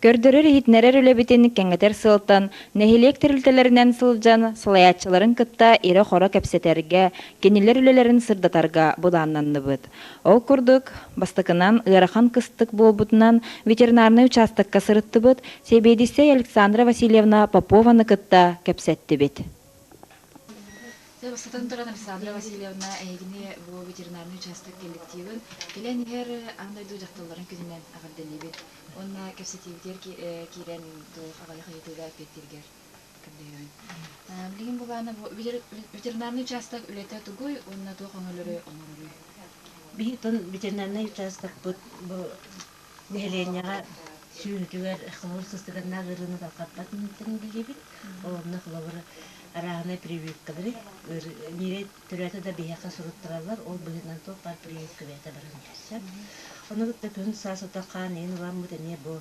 Көрдөрөр-иһитиннэрэр үлэбитин кэҥэтэр сыалтан нэһилиэк тэрилтэлэринэн сылдьан салайааччыларын кытта ирэ-хоро кэпсэтэргэ, кинилэр үлэлэрин сырдатарга былааннанныбыт. Ол курдук, бастакынан ыарахан кыстык буолбутунан ветеринарнай учаастакка сырыттыбыт, сэбиэдиссэй Александра Васильевна Попованы кытта кэпсэттибит. Бастатан туран, Александра Васильевна, эһигини бу ветеринарнай учаастак коллективын кэлэн иһэр аан дойду дьахталларын күнүнэн эҕэрдэлиибит. Уонна кэпсэтиибитигэр киирэн туох аҕыйах ыйытыыга эппиэттииргэр көрдөһөбүн. Билигин былаана бу ветеринарный учаастак үлэтэ тугуй уонна туох өҥөлөрү оҥороруй? Биһиги ветеринарнай учаастакпыт бу нэһилиэнньэҕэ сүүрүүтүгэр холобур сыстыганнаах ыарыыны тарҕаппат инниттэн билиэбит. Ол онно холобур арааһынай прививкалары ньирэй төрөөтө да биһиэхэ суруттараллар, ол быһыытынан туох баар прививка бэйэтэ баран иһэр сөп. Ону кытта күһүн саас ото хаан иһин ыламмыт эмиэ бу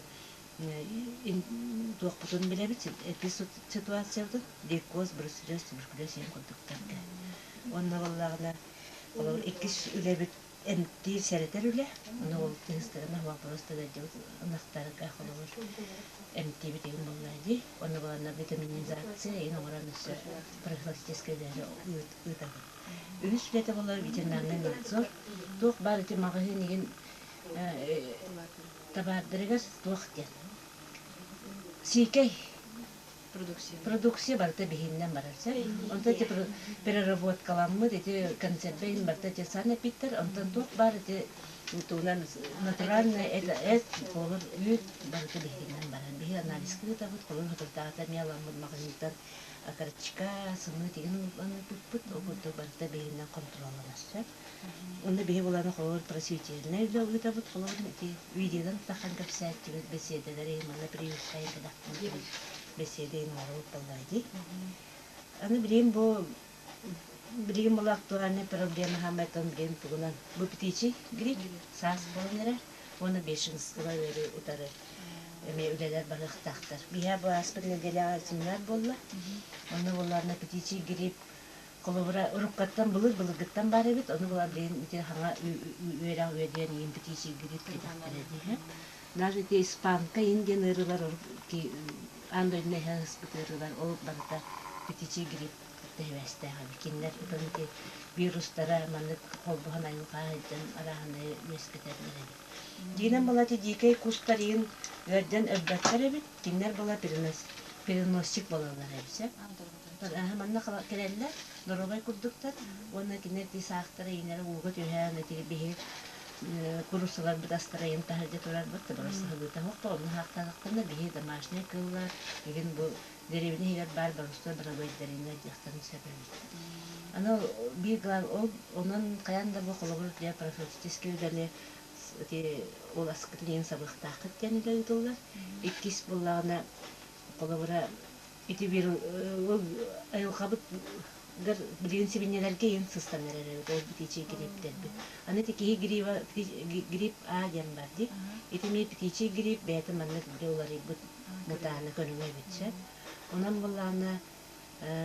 туохпутун билэбит, эписитуациябытын, лейкоз, бруцеллез, туберкулез диэн курдуктарга. Уонна буоллаҕына, холобур, иккис үлэбит эмтиир сэрэтэр үлэ, ону ол тыһыстарына вопрос дадьбыт ынахтарга холобур эмтиибит игин буоллаа дии. Онно буоланна витаминизация игин оҥорон өссө профилактическай үлэни ыытабыт. Үһүс үлэтэ буолар ветеринарный надзор. Туох баар ити маҕаһыын игин табаардарыгар туох диэн сиикэй Продукция. Продукция барыта биһиннэн барар сөп. Онтон ити переработкаламмыт ити консервэ иһин барыта ити санэпидтэр, онтон туох баар ити тугунан натуральный это эт, холобур, үүт барыта биһигинэн барар. Биһи анализка ыытабыт, холобур, соторутааҕыта эмиэ аламмыт маҕаһыынтан окорочка, сымыыт игин ыыппыппыт, ол курдук барыта биһигинэн хонтуруолланар сөп. Онно биһи буланы холобур просветительнай үлэ ыытабыт, холобур, ити видеонан тахан кэпсээччибит бэсиэдэлэри манна прививкайы кэдэхтэн бэсиэдэ оҥоробут буоллаа дии. Аны билигин бу билигин була актуальнай проблема хаамайтан билигин тугунан бу птичий грипп саас буолан эрэр уонна бешенство ыарыы утары эмиэ үлэлэр барыахтаахтар. Биһиэхэ бу ааспыт нэдиэлэҕэ семинар буолла. Онно буоллаҕына птичий грипп Холобура, уруккаттан былыр-былыргыттан баар эбит, ону була билигин ити хаҥа үөрэх үөдүйэн иин птичий грипп диэтэхтэрэ дии. Даже ити испанка иин диэн ыарыылар аан дойдуну эһэ ыспыт ыарыылар ол барыта птичий грипп кытта сибээстээх эбит. Кинилэр ытан ити вирустара маннык холбоһон айылҕа сылдьан арааһынайы үөскэтэллэр эбит. Дьиҥинэн була ити дьиикэй кустар иин ыалдьан өлбөттөр эбит, кинилэр була переносчик буолаллар эбит сөп. Манна кэлэллэр, доруобай курдуктар уонна кинилэр ити саахтара иинэрэ ууга түһээн ити биһи куруссаларбыт астара иин таһырдьа турарбыт табарасыһылыыта суох онно хаахтаатахтарына биһи домашний кыыллар игин бу дэриэбинэ иһигэр баар боростуой барабыайдарына диэхтэрин сөп эбит. Аны биир ол онон хайаан да бу холобур для профилактическай үлэни ити ол аскытын иин сабыахтааххыт диэн үлэ ыытыллар. Иккис буоллаҕына холобура Ити биир ол айылҕабыт билигин сибинньэлэргэ иһин сыстан эрэр эбит ол птичий грипптэрбит. Аны ити киһи гриба грипп А диэн бар дии. Ити эмиэ птичий грипп бэйэтэ маннык били уларыйбыт мутаана көрүҥэ эбит сөп. Онон буоллаҕына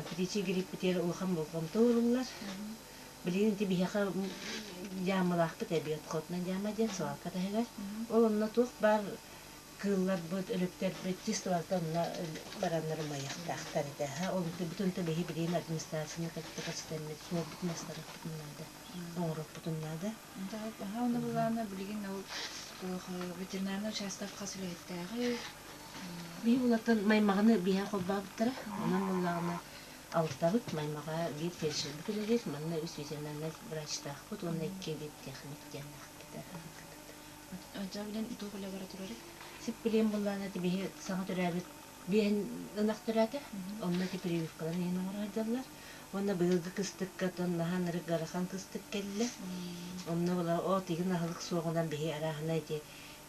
птичий гриппитигэр улахан болҕомто ууруллар. Билигин ити биһиэхэ дьаамалаахпыт эбиэт хотунан дьаама диэн свалка таһыгар. Ол онно туох баар кыылларбыт, өлүктэрбит чисто онно бараннар умайыахтаахтар этэ. Ол бүтүн биһи билигин администрацияны кытта кэпсэтэммит суолбутун астарыахпытын наада, оҥоруохпутун наада. Онно былаана билигин ол ветеринарный участок хас үлэһиттээҕий? Биһи булатын маймаҕыны биһэ холбообуттара. Онон буллаҕына алтабыт маймаҕа биир фельдшербит үлэлиир, манна үс ветеринарнай врачтаахпыт уонна икки веттехник диэннээхпит. Дьэ билэн туох үлэ бара турарый? Сип билиэн буллаана ити биһи саҥа төрөөбүт биэһин ынах төрөөтө. Онно ити прививкаларын иһин оҥоро сылдьаллар. Уонна быйылгы кыстыкка оттон наһаа ынырык ыарахан кыстык кэллэ. Онно була от игин аһылык суоҕунан биһи арааһына ити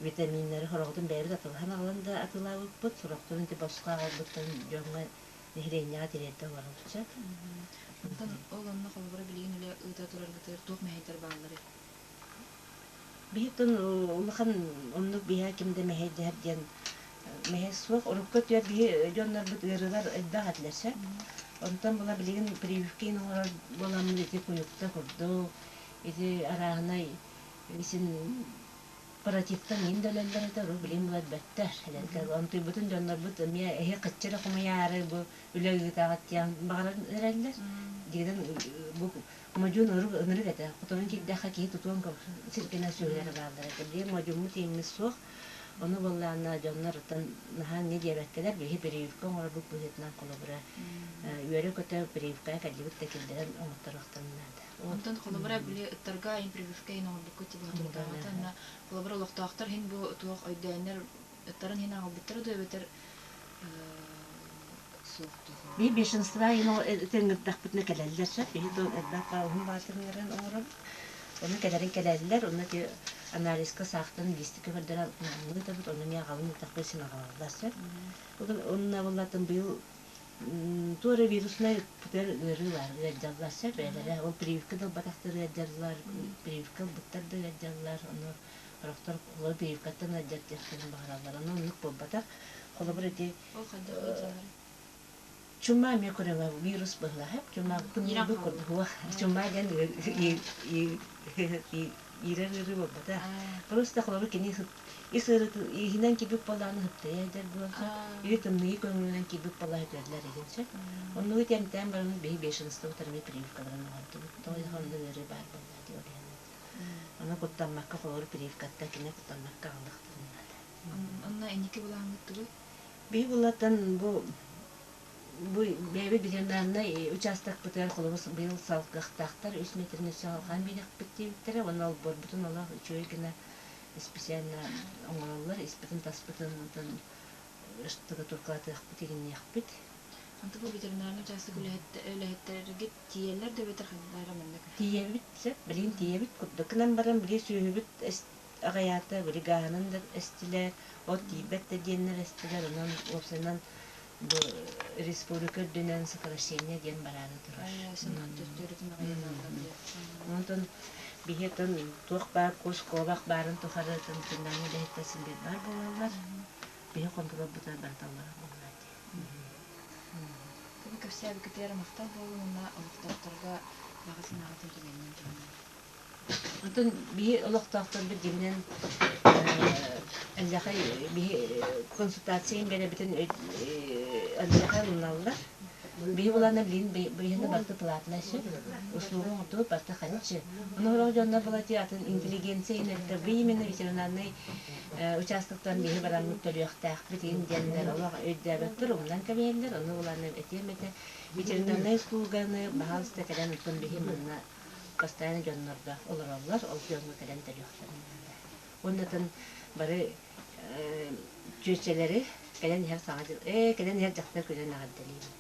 витаминнары сороҕутун бэйэбит атылаһан аҕалан да атыылаабыппыт, сорохторун ити босхо аҕалбыттарын дьоҥҥо нэһилиэнньэҕэ тириэрдэ олоробут сөп. Онтон ол онно холобура билигин үлэ ыыта тураргытыгар туох мэһэйдэр баалларый? Биһиттэн улахан оннук биһээ ким да мэһэйдэһэр диэн мэһэй суох. Урукку өттүгэр биһи дьоннорбут ыарыылар элбэх этилэр сөп. Онтон була билигин прививкин оҥорор буоламмыт ити куйукта курдук, ити арааһынай син Паротиттан иин да өлөллөр этэ, урут билигин була өлбөттөр. Эдэргэ онтуйбутун дьоннорбут эмиэ эһи хаччы эрэ хомуйаары бу үлэ ыытаҕыт диэн баҕаран эрэллэр. Дигинэн бу модьуун ырык ынырык этэ. Хотонун киирдэххэ киһи тутуон сиргэнэн сүөһүлэрэ бааллар этэ. Билигин модьууммут ииммит суох. Ону буоллаҕына дьоннор оттон наһаа инньэ диэбэккэлэр биһи прививка оҥорорбут быһыытынан холобура үөрэ-көтө прививкаҕа кэллибит да киллэрэн оҥотторуохтарын наада. Онтон холобура били ыттарга иһин прививка иһин оҥорбуккут типа соторутааҕыта уонна холобура олохтоохтор иһин бу туох өйдөөннөр ыттарын иһин аҕалбыттара дуо эбэтэр суох дуо? Биһи бешенство иһин ыҥырдахпытына кэлэллэр сөп. Биһи элбэх уһун баатырыҥнарын оҥоробут. Ону кэлэрин кэлэллэр, онно ити анализка саахтан лиистикэ көрдөрөн ыытабыт, ону эмиэ аҕалан ыытахпыт син аҕалаллар сөп. Онно буоллатын быйыл туора вируснай путер ыарыы баар, ыалдьаллар сөп, бэйэлэрэ ол прививка да ылбатахтар ыалдьаллар, прививка ылбыттар да ыалдьаллар, ону сорохтор олор прививкаттан ыалдьар диэхтэрин баҕараллар, ону оннук буолбатах. Холобур ити Ол хайдах ыалдьалларый? Чума эмиэ көрөҥө вирус быһылаһап, чума Иирэн тымныйбыт хаалбыт. курдук чума диэн иирэр ыарыы буолбата. Просто холобур кини ис ыарыытын иһинэн кирбит буоллаҕына ыһыктыйа сылдьар буолуон сөп, или тымныйыы көҥүлүнэн кирбит буоллаҕына үтүөрүлэр иһин сөп. Оннугу эмтээн баран биһи бешенство утары прививкаларын оҥордубут. Тоҕо онно ыарыы баар буолла дии ол иһин. Ону куттаммакка холобур прививкаттан кини куттаммакка аҕалыахтарын наада. Онно инники былааҥҥыт тугуй? Биһи буллаттан бу бэйэбит ветеринарнай учаастакпытыгар холобур быйыл салгыахтаахтар үс метрин өссө алҕаан биэриэхпит диэбиттэрэ уонна олбуорбутун олох үчүгэй гына специально оҥороллор испитин-таспытын онтон штукатуркалатыахпыт игинниэхпит. Онто бу ветеринарнай учаастак үлэһиттэргит тиийэллэр да эбэтэр хайдах эрэ маннык? Тиийэбит сөп, билигин тиийэбит курдук гынан баран били сүөһүбүт аҕыйаата били гааһынан да эстилэр, от тиийбэт да диэннэр эстилэр, онон уопсайынан бу республика үрдүнэн сокращение диэн бараары турар. Онтон биһи отон туох баар кус куобах баарын тухары тымтыннаан үлэһиттэр син биир баар буолаллар. Биһи хонтуруолбутугар барыталлара буолла дии. Бу кэпсээбиккитигэр махтал буолун уонна олохтоохторго баҕа санааҕытын түгэнинэн туһанан. Онтон биһи олохтоохторбут дьиҥинэн эллэхэй биһи консультация биэрэбитин эллэхэй ылыналлар. Биһи булана билигин биһини барыта платнай сөп, услуга оҥордубут барыта харчы. Ону сорох дьоннор была атын интеллигенция инэттэ вы именно ветеринарный участоктан биһи бараммыт төлүөхтээхпит иһин диэннэр олох өйдөөбөттөр, умнан кэбиһэллэр. Ону булана этиэм этэ ветеринарнай услуганы баһаалыста кэлэн оттон биһи манна постоянно дьоннорго олороллор, ол дьоҥҥо кэлэн төлүөхтэрин наада. Уонна бары чүөчэлэри кэлэн иһэр саҥа дьыл кэлэн иһэр дьахтар күнүн эҕэрдэлиибин.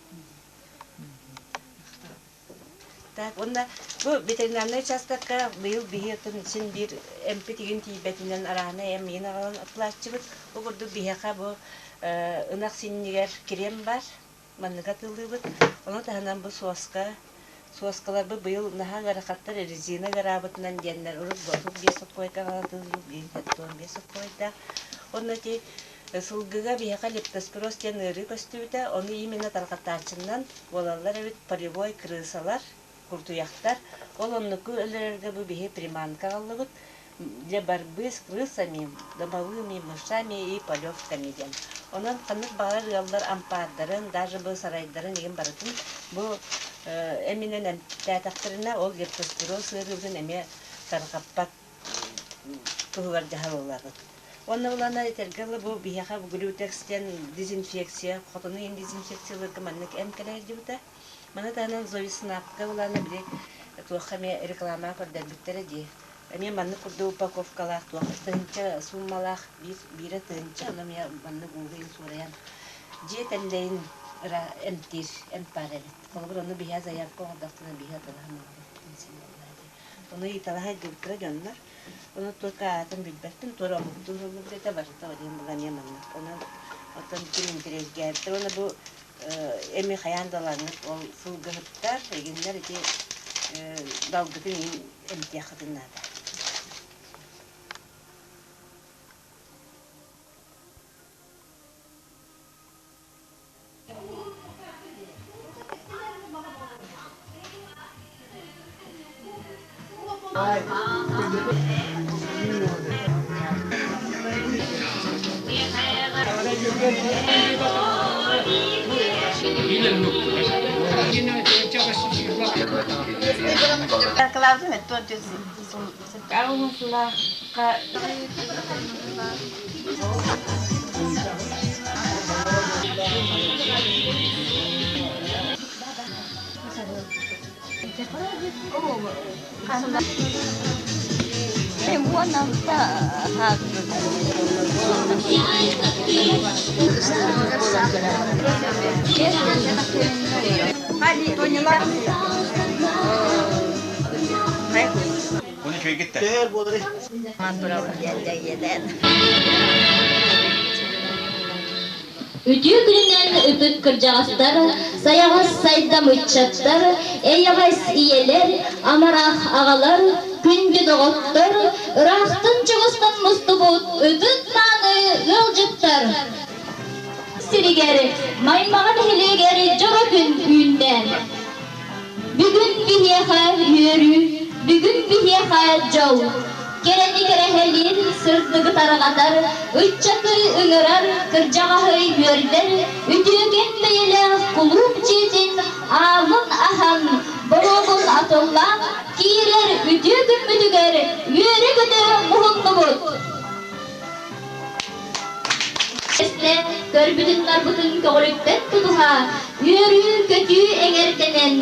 Так, уонна бу ветеринарнай учаастакка быйыл биһи оттон син биир эмпит игин тиийбэтинэн арааһынай эм иин аҕалан атылааччыбыт. Ол курдук биһиэхэ бу ынах синньигэр крем бар, маннык атыылыыбыт. Ону таһынан бу суоска, суоскаларбыт быйыл наһаа ыарахаттар резина ыараабытынан диэннэр урут 35 сокуойга атыылыыбыт, билигин 75 сокуойдаах. Онно ити сылгыга биһиэхэ лептоспироз диэн ыарыы көстүбүтэ, ону именно тарҕатааччынан буолаллар эбит полевой крысалар, куртуйахтар. Ол оннуку өлөрөргө бу биһи приманка аҕаллыбыт для борьбы с крысами, домовыми мышами и полевками диэн. Онон ханнык баҕарар ыаллар ампаардарын, даже бу сарайдарын игин барытын бу эминэн эмтээтэхтэринэ ол лептоспироз ыарыыбытын эмиэ тарҕаппат туһугар дьаһалылабыт. Уонна улаана этэргэ дылы бу биһиэхэ глютекс диэн дезинфекция, хотону иһин дезинфекциялыырга маннык эм кэлэ сылдьыбыта. Маны таһынан Зоиснапка улаана били туохха эмиэ рекламаҕа көрдөрбүттэрэ дии. Эмиэ маннык курдук упаковкалаах туох тыһыынча сууммалаах биир биирэ тыһыынча, ону эмиэ маннык ууга суурайан дьиэ тэллэйин ыра эмтиир эмп баар эбит. Холобур, ону биһиэхэ заявка оҥордохтуна биһи атылаһан оҥоруохпутун син буоллаа дии. Ону ыйыталаһа сылдьыбыттара дьоннор. Ону только аатын билбэппин, туора омуктуу уһуллубут этэ, барыта ол иһин була эмиэ маннык. Онон оттон ким интэриэһиргээбиттэр уонна бу эми хайаан да ылаҥҥыт ол сылгыһыттар, игиннэр ити далгытын иһин эмтиэххитин наада. Үтүө күнүнэн ытык кырдьаҕастар, сайаҕас сайдам ыччаттар, эйэҕэс ийэлэр, амарах аҕалар, күндү доҕоттор, ыраахтан-чугастан мустубут ытык-мааны ыалдьыттар! Сиригэр, Маймаҕа нэһилиэгэр дьоро күн үүннэ. Бүгүн биһиэхэ үөрүү, бүгүн биһиэхэ дьол. Кэрэни кэрэһэлиир, сырдыгы тарҕатар, ыччаты ыҥырар, кырдьаҕаһы үөрдэр, үтүөкэн бэйэлээх кулууп дьиэтин аалын аһан, боруогун атыллаан киирэр үтүө күммүтүгэр үөрэ-көтө муһуннубут. Көрбүтүн-нарбытын көҕүлүттэн тутуһа, үөрүү-көтүү эҥэрдэнэн,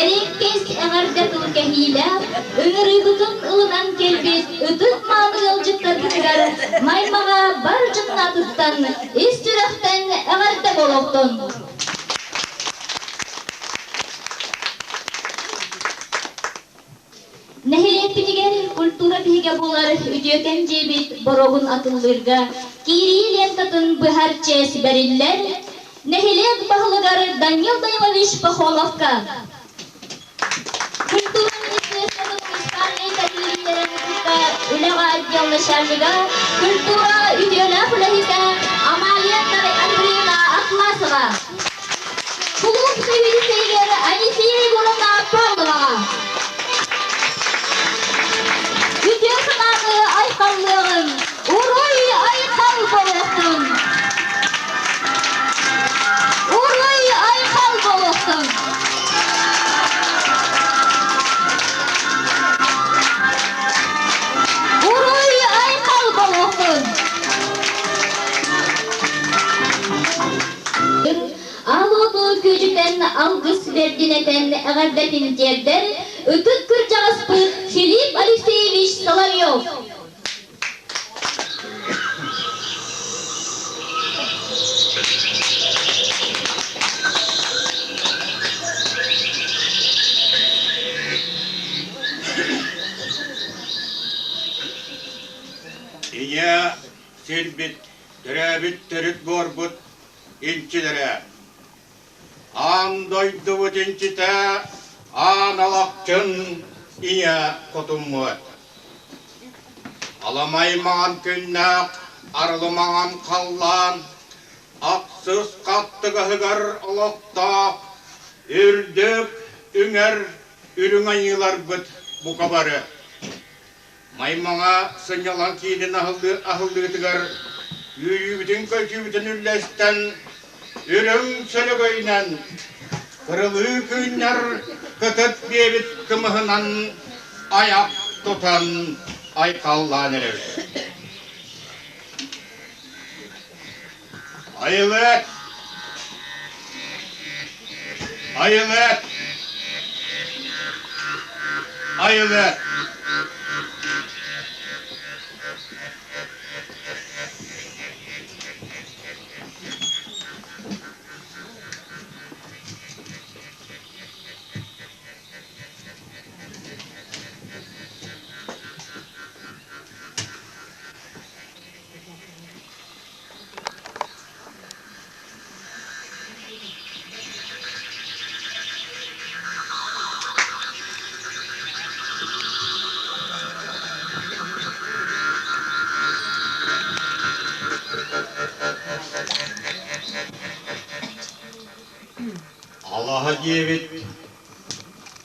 эриэккэс эҕэрдэ тыл кэһиилээх, ыҥырыыбытын ылынан кэлбит ытык-мааны ыалдьыттарбытыгар Маймаҕа бар дьонноотуттан ис сүрэхтэн эҕэрдэ буолуохтун! Нэһилиэкпитигэр культура биһигэ буолар үтүөкэн дьиэбит боруогун атыллыырга киирии лентатын быһар чиэс бэриллэр нэһилиэк баһылыгар Данил Данилович Пахомовка. Культура министерствотын муниципальнай тэриллиилэрин кытта үлэҕэ отдел начальнига, культура үтүөлээх үлэһитэ Амалия Андреевна Атласова. Кулууп сэбиэдиссэйигэр Анисия Егоровна Павловаҕа. Үтүө санааны айхаллыаҕыҥ, уруй айхал буолуохтун! Уруй айхал буолуохтун! Уруй айхал буолуохтун! Ал-оту күөдьүтэн алгыс бэрдинэтэн эҕэрдэтин тиэрдэр ытык кырдьаҕаспыт Филипп Алексеевич Соловьев. Ийэ сирбит, төрөөбүт төрүт буорбут инчилэрэ. Аан дойдубут инчитэ аан алахчын ийэ хотуммут. Аламай маҥан күннээх арылы маҥан халлаан ахсыс хаттыгаһыгар олохтоох үрдүк үҥэр үрүҥ айыыларбыт бука бары Маймаҥа сынньалаҥ киинин аһыллыытыгар үөрүүбүтүн-көтүүбүтүн үллэстэн, үрүҥ сөлөгөйүнэн, кырылыы кыынньар кытыт биэбит кымыһынан айах тутан айхаллаан эрэбит. Айылыат! Айылыат! Айылыат! Алаһа диэбит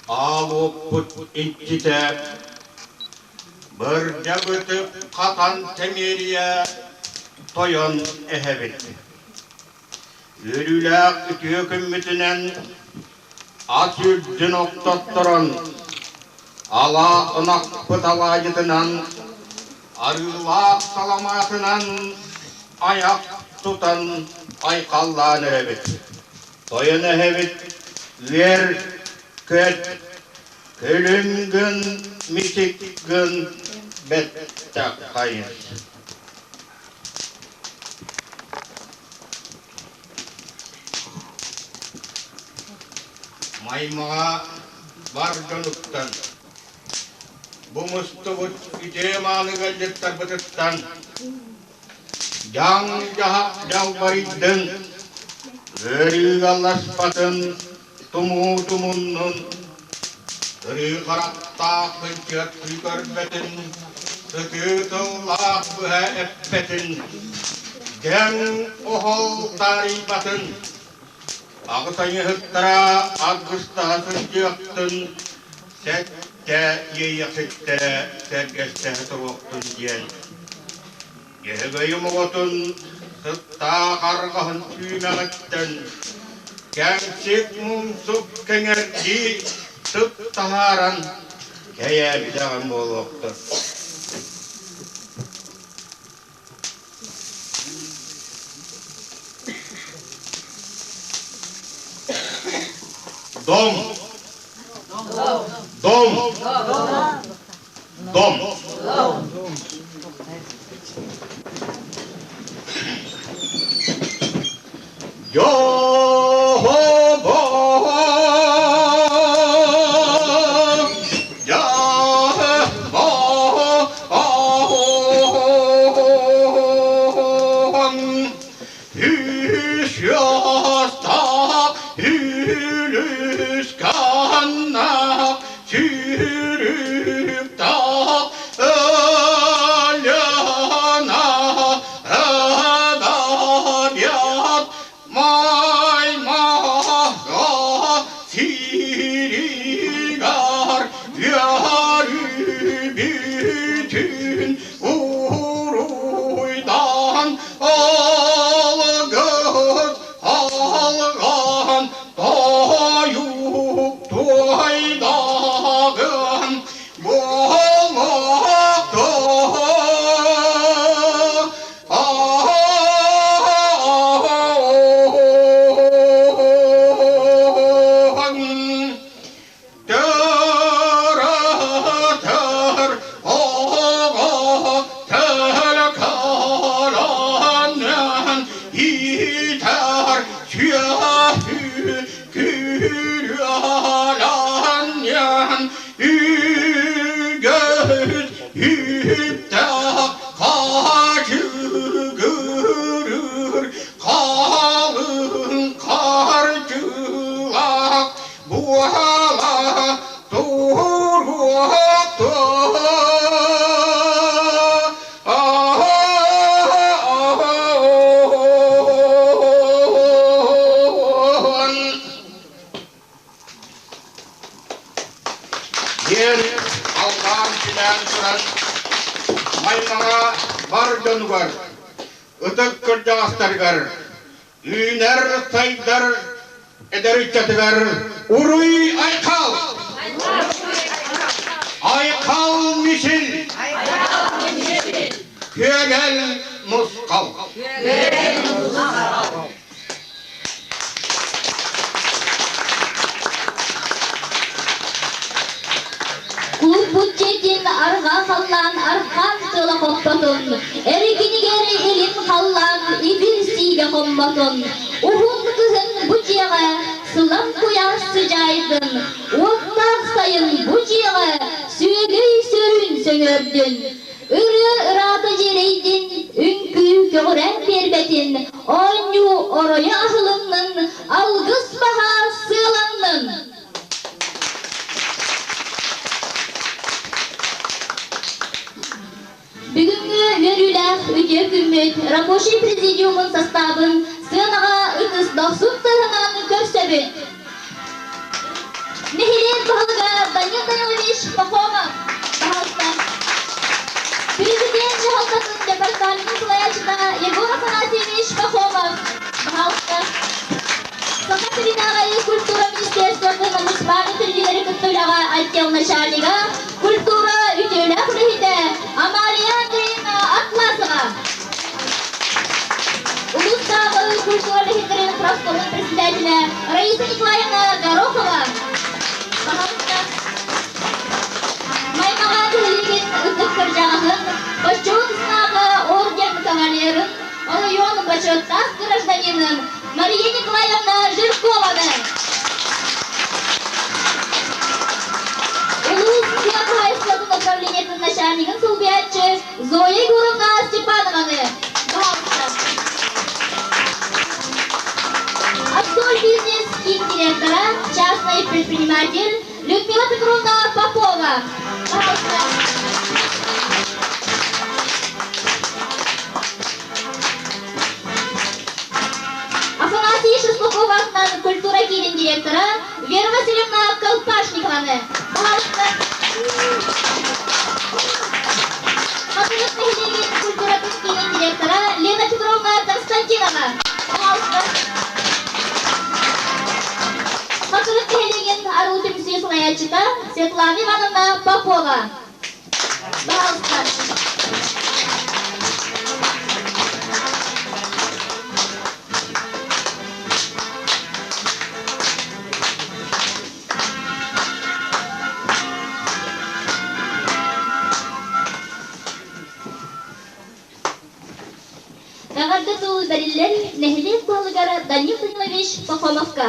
аал уоппут иччитэ Бырдьабытып хатан тэмиэрийэ тойон эһэбит. Үөрүүлээх үтүө күммүтүнэн ас үрдүн охтотторон, ала ынахпыт алаадьытынан, арыылаах саламаатынан айах тутан айхаллаан эрэбит. Тойон эһэбит үөр, көт, күлүм гын, мичик гын бэттэх хайыс. Маймаҕа бар дьонуттан, бу мустубут үтүө мааны ыалдьыттарбытыттан дьаҥ-дьаһах дьалбарыйдын, ыарыыгаласпатын, тумуу тумуннун, ырыы харахтаах ыччаттыы көрбөтүн, сытыы тыллаах быһа эппэтин, дэҥ оһол таарыйбатын, аҕыс айыһыттара аргыстаһа сылдьыахтын, сэттэ иэйэхситтэрэ сэргэстэһэ туруохтун диэн Дьөһөгөйүм оҕотун сыттаах арҕаһын сүүмэҕиттэн кэҥсик муҥсук кэҥэрдии сыт таһааран кэйээбитэҕим буолуохтун. Дом! Дом! Дом! Диэн алҕаан силээн туран Маймаҕа бар дьонугар, ытык кырдьаҕастарыгар, үүнэр-сайдар эдэр ыччатыгар уруй-айхал! Айхал мичил! Күөгэл мусхал! Кулбут дьиэтин арҕаа халлаан архаан тыла хоппотун, эргинигэр илин халлаан ибир сиигэ хоммотун, уһун кыһын бу дьиэҕэ сылам куйаас сыдьаайдын, уоттаах сайын бу дьиэҕэ сүөгэй сөрүүн сөҥөрдүн, Ырыа ыраата дьиэрэйдин, үҥкүү көҕүрээн биэрбэтин, оонньуу оройо аһылыннын, алгыс баһа сыаланнын! Бүгүҥҥү үөрүүлээх үтүө күммүт рабочий президиумун састаабын сыанаҕа ытыс дохсун тыаһынан көрсөбүт. Нэһилиэк баһылыга Данил Данилович Пахомов, баһылыктан. Президент дьаһалтатын департаменын салайааччыта Егор Афанасьевич Пахомов. Пожалуйста. Саха сиринээҕи культура министерствотын муниципальнай тэриллиилэри кытта үлэҕэ отдел начальнига, культура үтүөлээх үлэһитэ Амалия Андреевна Атласова. Улуустааҕы культура үлэһиттэрин профкомун председателэ Раиса Николаевна Горохова. Пожалуйста. Маймаҕа нэһилиэгин ытык кырдьаҕаһын, Бочуот Знага орден кавалерын, оройуон бочуоттаах гражданинын Мария Николаевна Жиркованы. Улуус тыа хаһаайыстыбатын управлениетын начальнигын солбуйааччы Зоя Егоровна Степанованы. Пожалуйста. Аксоль бизнес киин директора, частный предприниматель Людмила Петровна Попова. Пожалуйста. Афанасий Шестаков атынан культура киинин директора Вера Васильевна Колпашникованы. Пожалуйста. Хатырык нэһилиэгин культуратын киинин директора Лена Петровна Константинова. Пожалуйста. Хатырык нэһилиэгин аруу түмсүү салайааччыта Светлана Ивановна Попова. Пожалуйста. Эҕэрдэ тыл бэриллэр нэһилиэк баһылыгар Данил Данилович Пахомовка.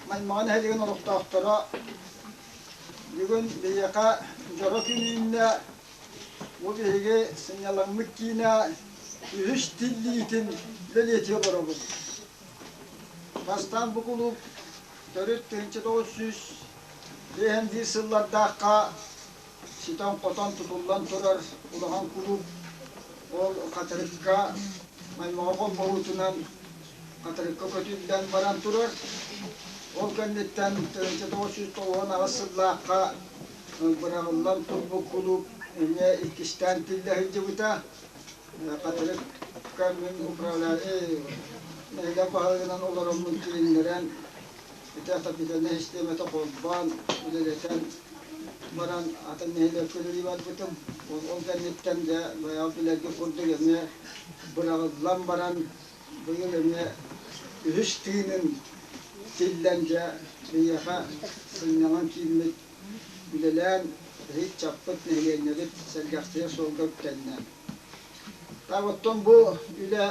Маймаҕа нэһилиэгин олохтоохторо бүгүн биһиэхэ дьоро күн үүннэ. Бу биһиги сынньалаҥмыт киинэ үһүс тиллиитин бэлиэтии олоробут. Бастаан бу кулууп төрүт 1951 сыллардаахха ситэн-хотон тутуллан турар улахан кулууп ол Хатырыкка Маймаҕа холбоһуутунан Хатырыкка көтүллэн баран турар. Ол кэнниттэн 1998 сыллаахха быраҕыллан турбут кулууп эмиэ иккистээн тиллэ сылдьыбыта. Хатырыкка мин управляющай нэһилиэк баһылыгынан олороммун тилиннэрэн ити отопительнай систиэмэтэ холбоон үлэлэтэн баран атын нэһилиэккэ үлэлии барбытым. Ол кэнниттэн дьэ бэйэҕит билэргит курдук эмиэ быраҕыллан баран быйыл эмиэ үһүс тыынын тиллэн дьэ биһиэхэ сынньалаҥ кииммит үлэлээн иһит-чаппыт нэһилиэнньэбит сэргэхсийэр суолга үктэннэ. Так оттон бу үлэ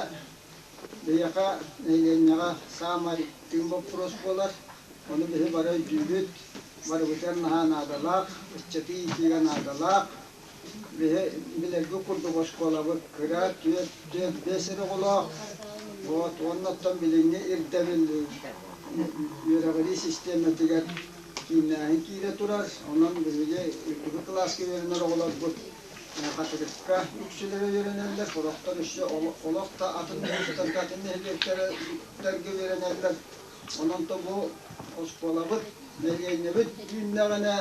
биһиэхэ нэһилиэнньэҕэ саамай тыын боппуруос буолар. Ону биһи бары өйдүүбүт, барыбытыгар наһаа наадалаах, ыччаты иитиигэ наадалаах. Биһи билэргит курдук оскуолабыт кыра, түөрт, түөрт, биэс эрэ оҕолоох. Вот, уонна оттон билиҥҥи ирдэбил үөрэҕирии систиэмэтигэр кииннээһин киирэ турар. Онон биһиги үрдүкү кылааска үөрэнэр оҕолорбут Хатырыкка үксүлэрэ үөрэнэллэр, сорохтор өссө олох да атын улуустарга, атын нэһилиэктэргэ үөрэнэллэр. Онон то бу оскуолабыт, нэһилиэнньэбит үүннэҕинэ,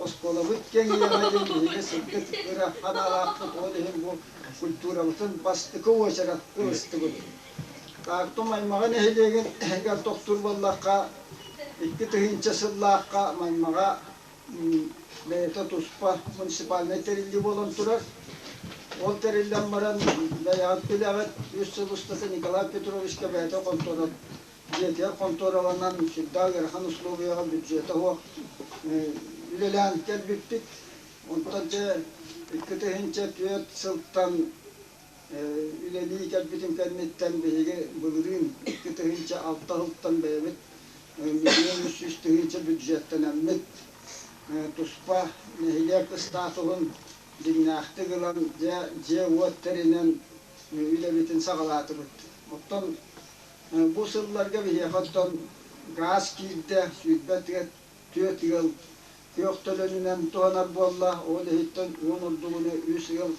оскуолабыт кэҥиэҕэ диэн биһиги сырдык ыра санаалаахпыт, ол иһин бу культурабытын бастакы уочарат ылыстыбыт. Тааттам аймаҕа нэһилиэгин иһигэр тохтуур буоллахха, 2000 сыллаахха Маймаҕа бэйэтэ туспа муниципальнай тэриллии буолан турар. Ол тэриллэн баран бэйэҕит билэҕит, үс сыл устата Николай Петровичка бэйэтэ хонтуора дьиэтигэр хонтуораланан сүрдээх ыарахан условияҕа бюджета суох үлэлээн кэлбиппит. Онтон дьэ 2004 сылтан үлэлии кэлбитим кэнниттэн биһиги былырыын 2006 сылтан бэйэбит 1 300 000 бюджеттэнэммит туспа нэһилиэк статуһун дьиҥнээхтик ылан дьэ дьиэ-уот тэринэн үлэбитин саҕалаатыбыт. Оттон бу сылларга биһиэхэ оттон гаас киирдэ, 24 ыал күөх төлөнүнэн туһанар буолла, ол иһиттэн уон ордугуна үс ыал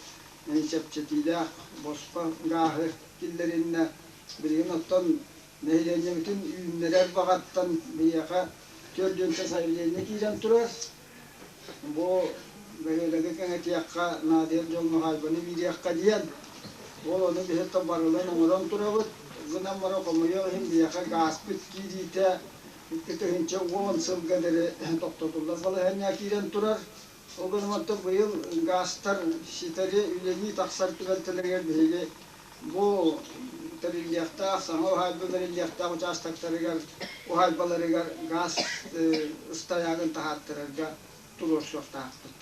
чэпчэтиилээх босхо гааһы киллэриннэ. Билигин оттон нэһилиэнньэбитин үүннэрэр баҕаттан биһиэхэ 4 заявление киирэн турар. Бу Бөһүөлэги кэҥэтиэххэ, наадыйар дьоҥҥо уһаайбаны биэриэххэ диэн. Ол ону биһи барылын оҥорон турабыт. Гынан баран хомойуох иһин биһиэхэ гааспыт киириитэ 2010 сылга диэри тохтотуллар балаһыанньаҕа киирэн турар. Ол гынан оттон быйыл гаастар ситэри үлэлии тахсар түбэлтэлэригэр биһиги бу тэриллиэхтээх, саҥа уһаайба бэриллиэхтээх учаастактарыгар, уһаайбаларыгар гаас ыстайаагын таһааттарарга туруорсуохтаахпыт.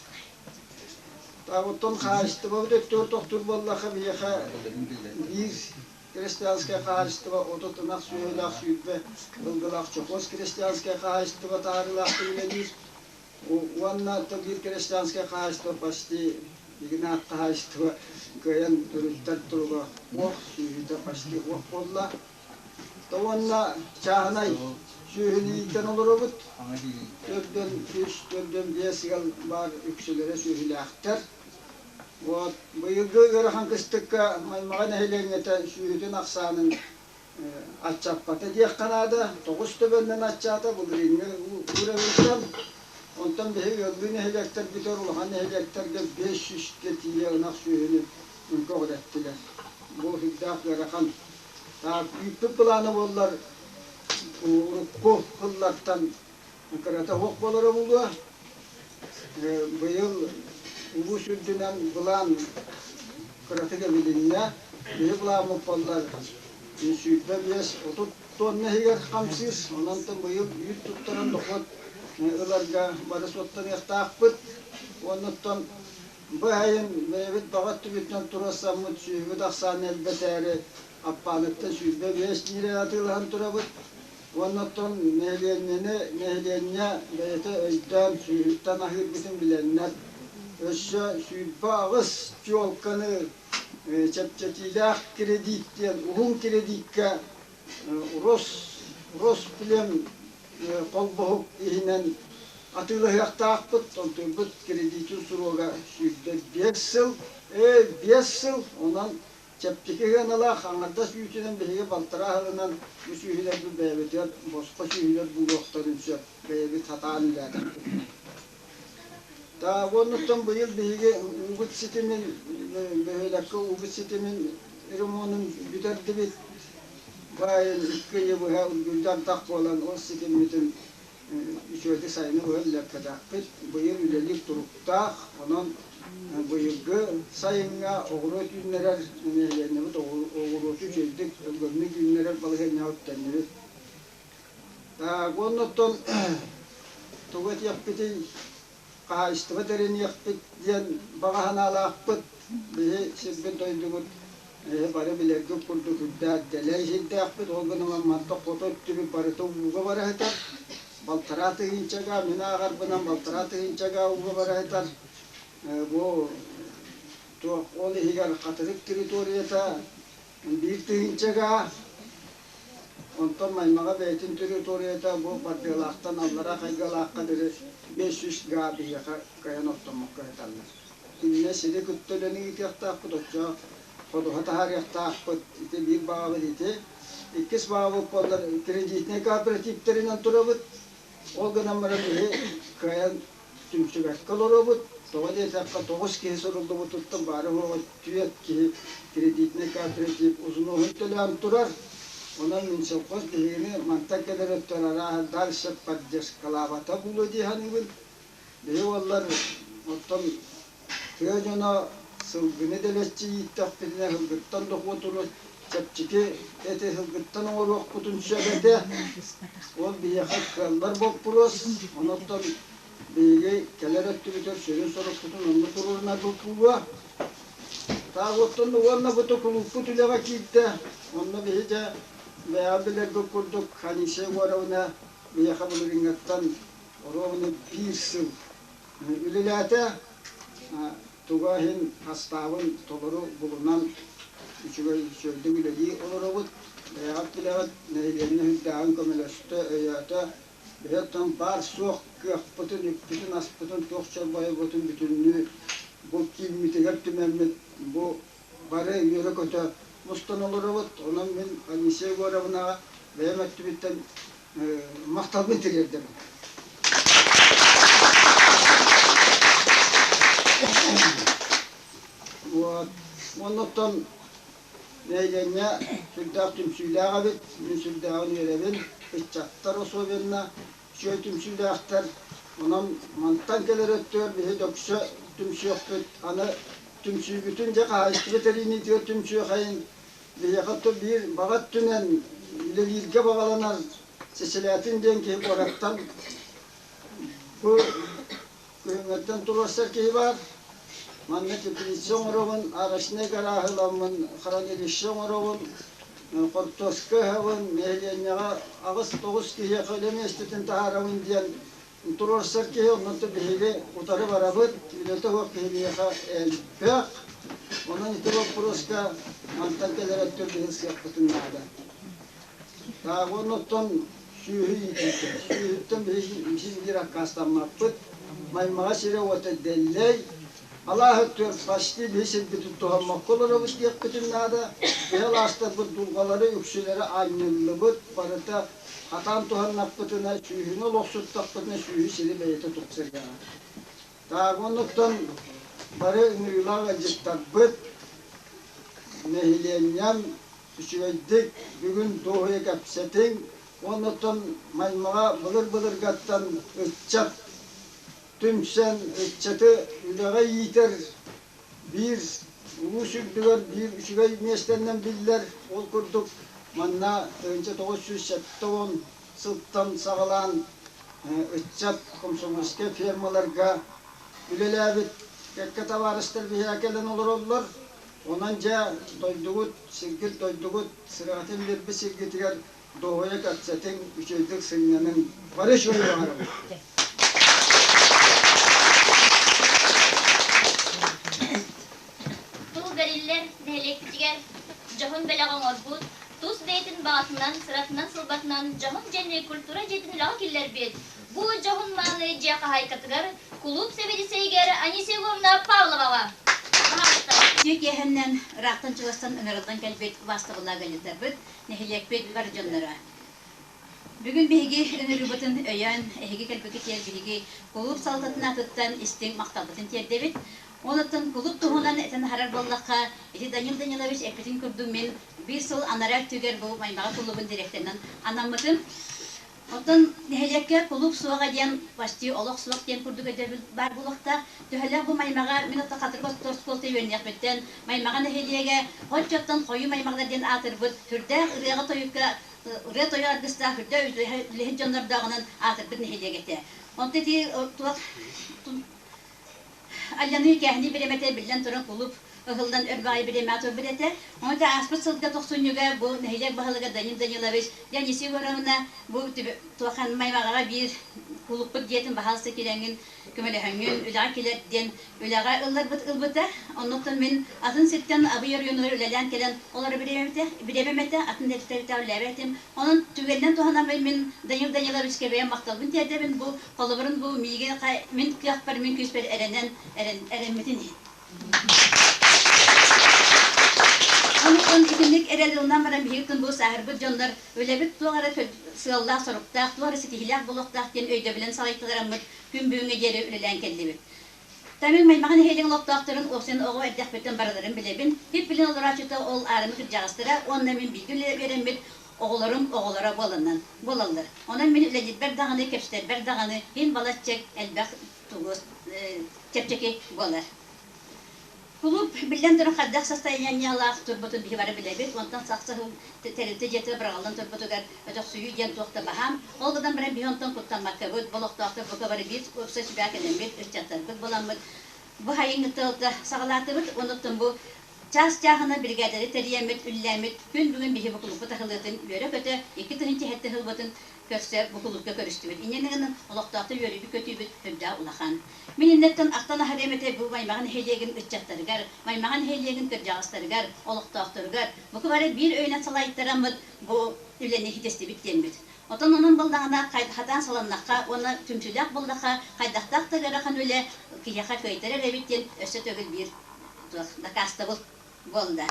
Оттон хаһаайыстыбабыт өттүгэр тохтуур буоллахха, биһиэхэ биир крестьянскай хаһаайыстыба 30 ынах сүөһүлээх 20 ылгылаах Чохуос крестьянскай хаһаайыстыба таһаарыылаахтык үлэлиир. Уонна биир крестьянскай хаһаайыстыба почти Игнат хаһаайыстыба кыайан өрүттэр туруга суох, сүөһүтэ почти суох буолла. Уонна чааһынай сүөһүнү иитэн олоробут. Төрдөн үс, төрдөн биэс ыал баар үксүлэрэ сүөһүлээхтэр. Вот быйылгы ыарахан кыстыкка Маймаҕа нэһилиэнньэтэ сүөһүтүн ахсаанын аччаппата диэххэ наада. Тоҕус төбөннөн аччаата былырыыҥҥы уровеньтан. Онтон биһиги ыаллыы нэһилиэктэрбитигэр улахан нэһилиэктэргэ 500-кэ тиийэ ынах сүөһүнү көҕүрэттилэр. Бу сүрдээх ыарахан. Күүппүт былаана буоллар урукку сыллартан кырата суох буолара буолуо. Быйыл улуус үрдүнэн былаан кыратык эбилиннэ. Биһи былааммыт буоллар 25-30 тонна иһигэр хамсыыр. Онон быйыл үүт туттаран дохуот ыларга бары суоттаныахтаахпыт. Оннуттан бу сайын бэйэбит баҕа өттүбүтүнэн туруорсаммыт сүөһүбүт ахсаана элбэтээри Аппааныттан 25 лиирэ атыылаһан турабыт. Уонна оттон нэһилиэнньэни нэһилиэнньэ бэйэтэ өйдөөн сүүһүттэн аһыырбытын билэннэр, өссө 28 тёлканы чэпчэтиилээх кредит диэн уһун кредиккэ Рос, Росплем холбоһук иһинэн атыылаһыахтаахпыт, онтуйбут кредитин суруога 105 сыл, 5 сыл, онон Чэпчэки сыаналаах аҥардас үүтүнэн биһиги балтараа сылынан бу сүөһүлэрбит бэйэбитигэр босхо сүөһүлэр буолуохтарын сөп, бэйэбит сатаан үлэлээтэхпитинэ. Уоннуттан быйыл биһиги уубут ситимин, бөһүөлэккэ уубут ситимин ремонун бүтэрдибит. Баайын икки ыйы быһа үргүлдьэ буолан ол ситиммитин үчүгэйдик сайыны быһа үлэлэппэтэхпит. Быйыл үлэлиир туруктаах, онон быйылгы сайыҥҥа оҕуруот үүннэрэр нэһилиэнньэбит оҕуруоту үчүгэйдик өлгөмнүк үүннэрэр балаһыанньаҕа үктэннибит. Уонна оттон тугу этиэхпитий, хаһаайыстыба тэриниэхпит диэн баҕа санаалаахпыт. Биһи сирбит-дойдубут бары билэргит курдук үрдээх дэлэй сирдээхпит, ол гынан мантан хоту өттүбүт барыта ууга бара сытар. Балтараа тыһыынчага, мин ааҕарбынан балтараа тыһыынчага ууга бара сытар. Бу туох ол иһигэр Хатырык территорията биир тыһыынчага, онтон Маймаҕа бэйэтин территорията бу Бардыалаахтан аллараа Хайгалаахха диэри 500 га биһиэхэ кыайан оттоммокко сыталлар. Инньэ сири кытта үлэни ыытыахтаахпыт, оччо ходуһа таһаарыахтаахпыт. Ити биир баҕабыт ити. Иккис баҕабыт буоллар кредитнэй кооперативтэринэн турабыт. Ол гынан баран биһи кыайан түмсүбэккэ олоробут. Тоҕо диэтэххэ, тоҕус киһи суруллубутуттан баара-суоҕа түөрт киһи кредитнэй кооператив усунуоһун төлөөн турар. Онон Минсельхоз биһигини мантан кэлэр өттүгэр арааһа дальше поддержкалаабата буолуо дии саныыбын. Биһи уоллар оттон тыа дьоно сылгыны дэлэччи ииттэхпитинэ сылгыттан дохуотуру чэпчэки эти сылгыттан оҥоруохпутун сөп этэ. Ол биһиэхэ кыаллар боппуруос. Онон биһиги кэлэр өттүбүтүгэр сүрүн сорукпутун онно туруорунарбыт буолуо. Таах оттон уонна бу кулууппут үлэҕэ киирдэ. Онно биһи дьэ бэйэҕэ билэргит курдук Ханисия Егоровна биһиэхэ былырыыҥҥыттан оруобуна биир сыл үлэлээтэ. Туга иһин хастаабын толору булунан үчүгэй үчүгэйдик үлэлии олоробут. Бэйэҕит билэҕит, нэһилиэнньэ сүрдээҕин көмөлөстө, өйөөтө. Биһи оттон баар-суох кыахпытын, үппүтүн-аспытын, туох чорбойбутун бүтүннүү бу кииммитигэр түмэммит, бу бары үөрэ-көтө мустан олоробут. Онон мин Анисия Егоровнаҕа бэйэм өттүбүттэн махталбын тириэрдэбин. Вот. Оннуттан нэһилиэнньэ сүрдээх түмсүүлээх эбит. Мин сүрдээҕин үөрэбин. Ыччаттар особенно үчүгэй түмсүүлээхтэр. Онон мантан кэлэр өттүгэр биһи дөксө түмсүөхпүт. Аны түмсүүбүтүн дьэ хаһаайыстыба тэрийиитигэр түмсүөхэйин. Биһиэхэ биир баҕа өттүнэн үлэлииргэ баҕаланар Сисилээтин диэн киһи куораттан бу күһүҥҥэттэн туруорсар киһи баар. Манна теплица оҥоробун, арочнай гарааһы ыламмын, хранилище оҥоробун, хортуоска ыһабын, нэһилиэнньэҕэ 8-9 киһиэхэ үлэ миэстэтин таһаарабын диэн туруорсар киһи, оннук биһиги утары барабыт, үлэтэ суох киһи биһиэхэ элбэх. Онон ити боппуруоска мантан кэлэр өттүгэр биһи ылсыахпытын наада. Таах оннуттан сүөһү иитиитэ. Сүөһүттэн биһиги син биир аккаастаммаппыт. Маймаҕа сирэ-уота дэллэй. Алааһы өттүгэр почти биһи сирбитин туһаммакка олоробут диэхпитин наада. Биһи алаастарбыт дулҕалары үксүлэрэ анньыллыбыт, барыта хатаан туһаннахпытына, сүүһүнү олохсуттахпытына сүүһү сири бэйэтэ тупсарыаҕа. Таах оннуттан бары ыҥырыылаах ыалдьыттарбыт, нэһилиэнньэм үчүгэйдик бүгүн дуоһуйа кэпсэтиҥ уонна оттон Маймаҕа былыр-былыргаттан ыччат түмсэн ыччаты үлэҕэ иитэр биир улуус үрдүгэр биир үчүгэй миэстэннэн биллэр. Ол курдук манна 1970 сылтан саҕалаан ыччат комсомольскай фермаларга үлэлээбит кэккэ табаарыстар биһиэхэ кэлэн олороллор. Онон дьэ дойдугут, сиргит дойдугут сыраатын биэрбит сиргитигэр дуоһуйа кэпсэтиҥ, үчүгэйдик сынньаныҥ. Бары үчүгэй баҕарабын. Тыл бэриллэр нэһилиэкпитигэр дьоһун бэлэх оҥорбут, тус бэйэтин баҕатынан, сыратынан-сылбатынан дьоһун дьиэни культура дьиэтин үлэҕэ киллэрбит, бу дьоһун мааны дьиэ хаһаайкатыгар кулууп сэбиэдиссэйигэр Анисия Егоровна Павловаҕа. Үтүө киэһэннэн ыраахтан-чугастан ыҥырыллан кэлбит убаастабыллаах ыалдьыттарбыт, нэһилиэкпит бар дьонноро. Бүгүн биһиги ыҥырыыбытын өйөөн, эһиги кэлбиккитигэр биһиги кулууп салалтатын аатыттан истиҥ махталбытын тиэрдэбит. Онуттан кулууп туһунан этэн аһарар буоллахха, ити Данил Данилович эппитин курдук мин биир сыл анараа өттүгэр бу Маймаҕа кулуубун дириэктэринэн анаммытым. Оттон нэһилиэккэ кулууп суоҕа диэн почти олох суох диэн курдук өйдөбүл баар буолуохтаах. Төһөлөөх бу Маймаҕа мин оттон Хатырык оскуолата үөрэниэхпиттэн Маймаҕа нэһилиэгэ оччоттон хойуу маймаҕалар диэн аатырбыт сүрдээх ырыаҕа-тойукка ырыа-тойук аргыстаах үрдэ үлэһит дьоннордооҕунан аатырбыт нэһилиэк этэ. Онто ити туох Алланы кээһини бириэмэтэ биллэн туран кулууп ыһыллан өр баҕайы бириэмэҕэ турбут этэ. Ону ааспыт сылга тохсунньуга бу нэһилиэк баһылыга Данил Данилович Леонид Егоровна бу туохан Маймаҕаҕа биир кулууппут дьиэтин баһаалыста киирэҥҥин көмөлөһөҥҥүн үлэҕэ килэр диэн үлэҕэ ылларбыт ылбыта. Оннуттан мин атын сиртэн Абый оройуонугар үлэлээн кэлэн олоро бириэмэм этэ, атын тэрилтэбитэ үлэлээбэтим. Онон түгэнинэн туһанаммын мин Данил Даниловичка бэйэм махталбын тиэрдэбин бу Холобурун бу миигин мин кыахпар, мин күүспэр эрэнэн эрэммитин иһин. Онон итинник эрэл ылынан баран биһиги бу сааһырбыт дьоннор үлэбит туох эрэ сыаллаах-соруктаах, туох эрэ ситиһиилээх буолуохтаах диэн өйдөбүлүн салайталараммыт күн бүгүҥҥэ диэри үлэлээн кэллибит. Тамил Маймаҕа нэһилиэгин олохтоохторун уопсайынан оҕо эрдэхпиттэн барыларын билэбин. Тип билин олорооччута ол аарыма кырдьаҕастара уонна мин бииргэ үөрэммит оҕолорум оҕолоро буоланнан буолаллар. Онон мин үлэлиирбэр даҕаны, кэпсэтэрбэр даҕаны иһин балачча элбэх тугу чэпчэки буолар. Кулууп биллэн туран хайдах состояниелаах турбутун биһи бары билэбит. Онтон сахса тэрилтэ дьиэтигэр быраҕыллан турбутугар өтөхсүйүү диэн туох да баһаам. Ол гынан баран биһи онтон куттаммаккабыт, олохтоохтор бука бары биир уопсай сүбэҕэ кэлэммит, ыччаттарбыт буоламмыт бу сайыҥҥы тыалга саҕалаатыбыт. Онуттан бу Чаас чааһынан биригээдэни тэрийэммит, үллээммит, күн бүгүн биһи бу кулууппут аһыллыытын үөрэ-көтө, 2007 сылбытын көрсө бу кулуупка көрүстүбүт. Инньэ гынан олохтоохтор үөрүүбүт-көтүүбүт сүрдээх улахан. Мин иннэттэн ахтан аһарыам этэ бу Маймаҕа нэһилиэгин ыччаттарыгар, Маймаҕа нэһилиэгин кырдьаҕастарыгар, олохтоохторугар бука бары биир өйүнэн салайтараммыт бу үлэни ситистибит диэммит. Оттон онон буоллаҕына хатаан саланнахха уонна түмсүүлээх буоллахха хайдахтаах да ыарахан үлэ киһиэхэ кыайтарар эбит диэн өссө төгүл биир туох дакаастабыл буолла.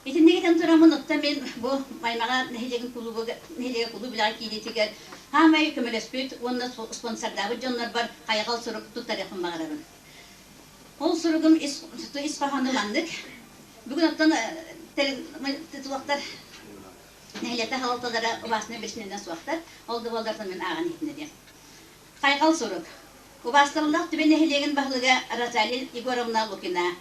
Итинник этэн тураммын, оттон мин бу Маймаҕа нэһилиэгин кулууба нэһилиэгэ кулууп үлэҕэ киириитигэр саамай көмөлөспүт уонна спонсордаабыт дьоннорбор хайҕал сурук туттарыахпын баҕарабын. Ол суругум ис, ис хоһооно маннык. Бүгүн оттон тутулуктар нэһилиэктэр халалталара убаастана биричинэнэн суохтар. Ол да буоллар мин ааҕан иһитинэриэм. Хайҕал сурук. Убаастабыллаах Түбэ нэһилиэгин баһылыга Розалия Егоровна Лукина.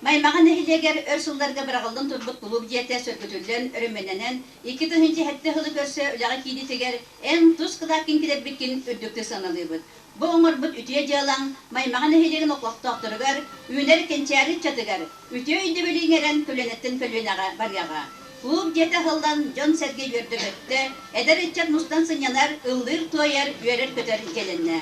Маймаҕа нэһилиэгэр өр сылларга быраҕыллан турбут кулууп дьиэтэ сөргүтүллэн, өрөмүөннэнэн, 2007 сылы көрсө үлэҕэ киириитигэр эн тус кылааккын килэрбиккин үрдүктүк сыаналыыбыт. Бу оҥорбут үтүө дьыалаҥ Маймаҕа нэһилиэгин олохтоохторугар, үүнэр кэнчээри ыччатыгар үтүө өйдөбүлү иҥэрэн көлүөнэттэн көлүөнэҕэ барыаҕа. Клуб дьиэтэ аһыллан, дьон-сэргэ үөрдэ-көттө, эдэр ыччат мустан сынньанар, ыллыыр-туойар, үөрэр-көтөр дьиэлэннэ.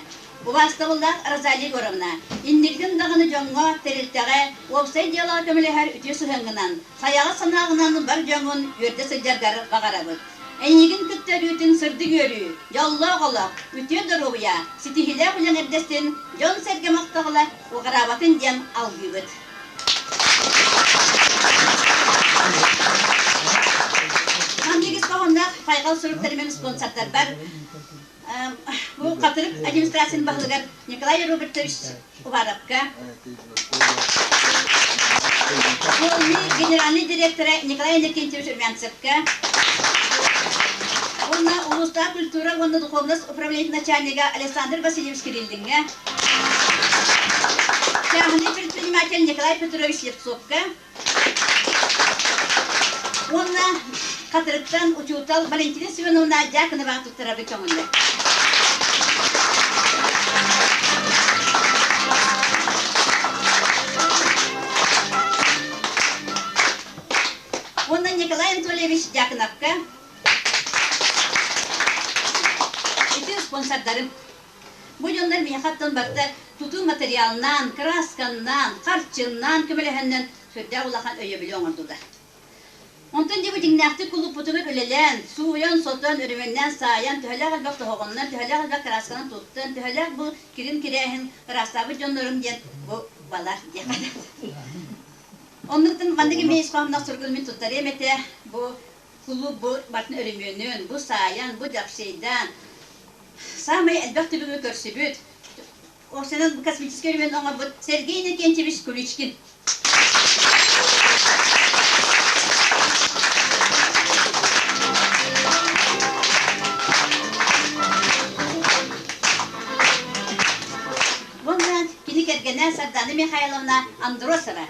Убаастабыллаах Розалия Егоровна, инникитин даҕаны дьоҥҥо, тэрилтэҕэ, уопсай дьыалаҕа көмөлөһөр үтүө сыһыаҥҥынан, сайаҕас санааҕынан бар дьоҥҥун үөрдэ сылдьаргар баҕарабыт. Эйигин кытта өрүүтүн сырдык үөрүү, дьоллоох олох, үтүө доруобуйа, ситиһиилээх үлэҥ эрдэстин, дьон-сэргэ махтала уҕараабатын диэн алгыыбыт. Маннык ис хоһоонноох хайҕал суруктарымен спонсордарбар бу Хатырык администрациятын баһылыгар Николай Робертович Уваровка, Полный генеральный директора Николай Иннокентьевич Румянцевка, уонна улуустаах культура уонна духовность управлениетын начальнига Александр Васильевич Кириллиҥҥэ, Чааһынай предприниматель Николай Петрович Слепцовка уонна Хатырыктан учуутал Валентина Семеновна Дьяконова туттарарга көҥүллэр. Уонна Николай Анатольевич Дьяконовка ити спонсордарым. Бу дьоннор миэхэ оттон барыта тутуу материалынан, красканнан, харчыннан көмөлөһөннөн сүрдээх улахан өйөбүлү оҥордулар. Онтон дьэ бу дьиҥнээхтик кулууппутугар үлэлээн, сууйан-сотон, өрөмүөннээн, саайан, төһөлөөх элбэх тоһоҕоннон, төһөлөөх элбэх красканан туттан, төһөлөөх бу кирин кирээһин ыраастаабыт дьоннорум диэн бу балар диэххэ. Оннуктан маннык эмиэ ис хоһоонноох суругун мин туттарыам этэ. Бу кулууп бу батын өрөмүөнүн, бу саайан, бу дьапсыйдаан, Саамай элбэх түбүгү көрсүбүт, Оксанан космическай өрөмүөн оҥорбут Сергей Иннокентьевич Куличкин. Уонна кини кэргэнэ Сардана Михайловна Андросова.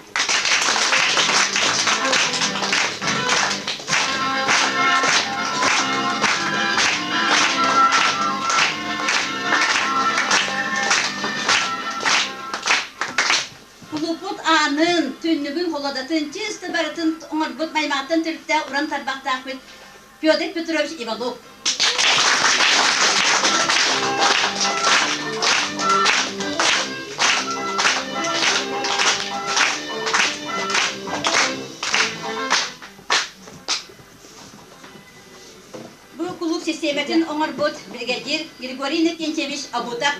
Кулууппут аанын, түннүгүн, холодатын, чисто барытын оҥорбут маймааттан төрүттээх уран тарбахтаахпыт Федор Петрович Иванов. Бу кулууп систиэмэтин оҥорбут бригадир Григорий Иннокентьевич Абутов.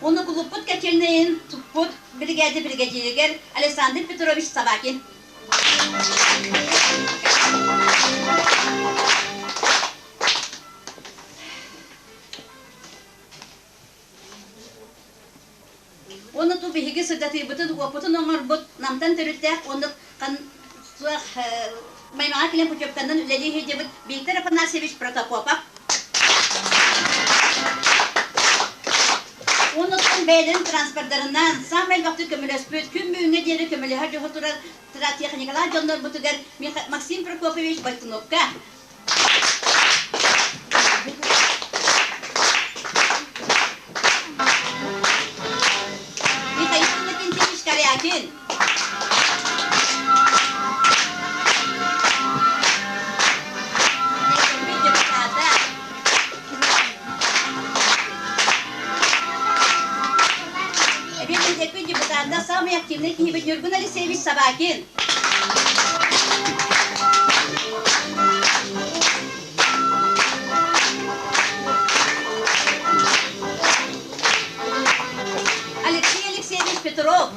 Уонна кулууппут котельнайын туппут биригээдэ биригэдьииригэр Александр Петрович Собакин. Уонна ту биһиги сырдатыыбытын, уоппутун оҥорбут Намтан төрүттээх уонна суох Маймаҕа кэлэн путевканан үлэлии сылдьыбыт Виктор Афанасьевич Протопопов. Уонна бэйэлэрин транспордарынан саамай элбэхтик көмөлөспүт, күн бүгүҥҥэ диэри көмөлөһөр дьоһу турар техникалаах дьоннорбутугар Максим Прокопьевич Бойтуновка Михаил Иннокентьевич Корякин. Депутата, самый активный киһибит Ньургун Алексеевич Собакин. Алексей Алексеевич Петров.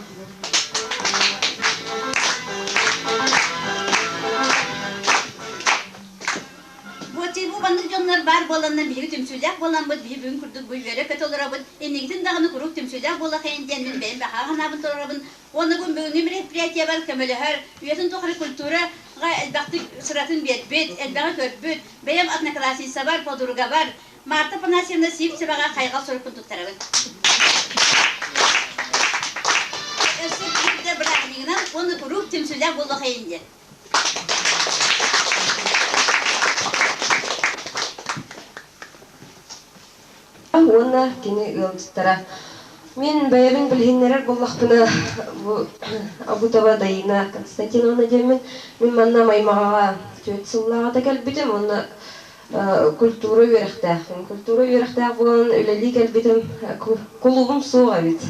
Бу бу маннык дьоннор баар буоланнар биһиги түмсүүлээх буоламмыт, биһи бүгүн курдук бу үөрэ-көтө олоробут, иннигитин даҕаны куруук түмсүүлээх буолахайын диэн мин бэйэм баҕа санаабын толоробун. Уонна бу бүгүҥҥү мероприятиебар көмөлөһөр, үйэтин тухары культураҕа элбэхтик сыратын биэрбит, элбэҕи көрбүт, бэйэм одноклассницабар, подругабар Марта Афанасьевна Сивцеваҕа хайҕал сурукпун туттарабын. Өссө биирдэ бырааһынньыгынан уонна куруук түмсүүлээх буолуохайын диэн. Уонна кини ыалдьыттара. Мин бэйэбин билиһиннэрэр буоллахпына, бу Абутова Даина Константиновна диэммин. Мин манна Маймаҕаҕа түөрт сыллааҕыта кэлбитим уонна культура үөрэхтээхпин. Культура үөрэхтээх буолан үлэлии кэлбитим, кулуубум суох эбит.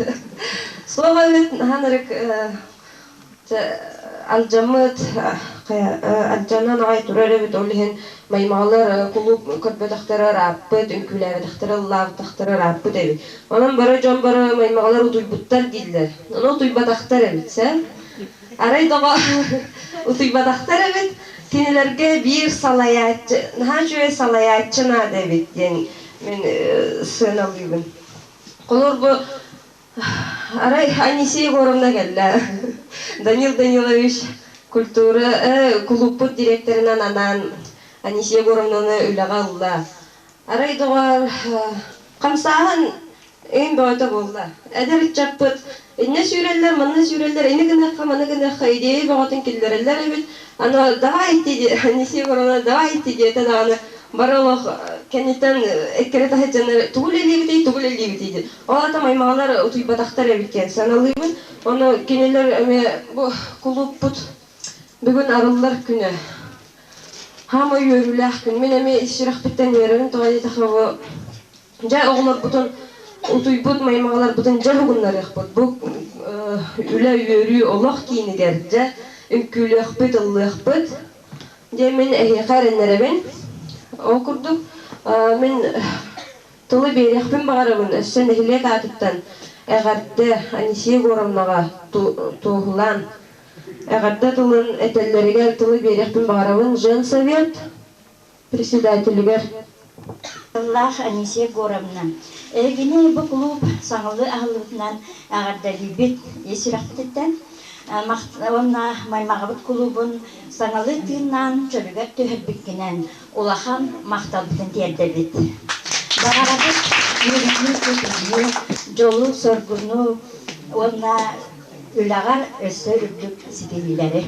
Суох эбит, наһаа ынырык алдьаммыт, алдьанан аҕай турар эбит, ол иһин маймаҕалар кулууп көрбөтөхтөрө ырааппыт, үҥкүүлээбэтэхтэрэ, ыллаабатахтара ырааппыт эбит. Онон бары дьон бары маймаҕалар утуйбуттар дииллэр. Ону утуйбатахтар эбит, сэ. Арай доҕо утуйбатахтар эбит, кинилэргэ биир салайааччы, наһаа үчүгэй салайааччы наада эбит диэн мин сыаналыыбын. Холобур, бу Арай Анисия Егоровна кэллэ. Данил Данилович культура кулууппут директорынан анаан Анисия Егоровнаны үлэҕэ ылла. Арай доҕоор, хамсааһын эҥин бөҕөтө буолла. Эдэр ыччаппыт иннэ сүүрэллэр, манна сүүрэллэр, ини гыныахха, маны гыныахха идея бөҕөтүн киллэрэллэр эбит. Аны давай идти, Анисия Егоровна давай идти диэтэ даҕаны бары олох кэнниттэн эккирэ таһыдьаннар тугу үлэлиибитий, тугу үлэлиибитий диэн. Ол аата маймаҕалар утуйбатахтар эбит диэн саналыыбын. Ону кинилэр эмиэ бу кулууппут бүгүн арыллар күнэ. Хаама үөрүүлээх күн. Мин эмиэ ис сүрэхпиттэн үөрэбин тоҕо диэтэххэ бу дьэ оҕолорбутун утуйбут маймаҕаларбытын дьэ уһугуннарыахпыт. Бу үлэ үөрүү олох киинигэр дьэ үҥкүүлүөхпүт, ыллыахпыт. Дьэ мин эһиэхэ эрэннэрэбин. Ол курдук мин Тылы биэриэхпин баҕарабын өссө нэһилиэк аатыттан эҕэрдэ Анисия Егоровнаҕа туоһулаан эҕэрдэ тылын этэллэригэр тылы биэриэхпин баҕарабын женсовет председателигэр. Тыллаах Анисия Егоровна, эһигини бу клуб саҥалыы аһыллыбытынан эҕэрдэлиибит ис сүрэхпититтэн. Уонна Маймаҕабыт кулуубун саҥалыы тыыннаан чөлүгэр түһэрбиккинэн улахан махталбытын тиэрдэбит. Баҕарабыт үөрүүнү-көтүүнү, дьолу-соргуну уонна үлэҕэр өссө үрдүк ситиһиилэри.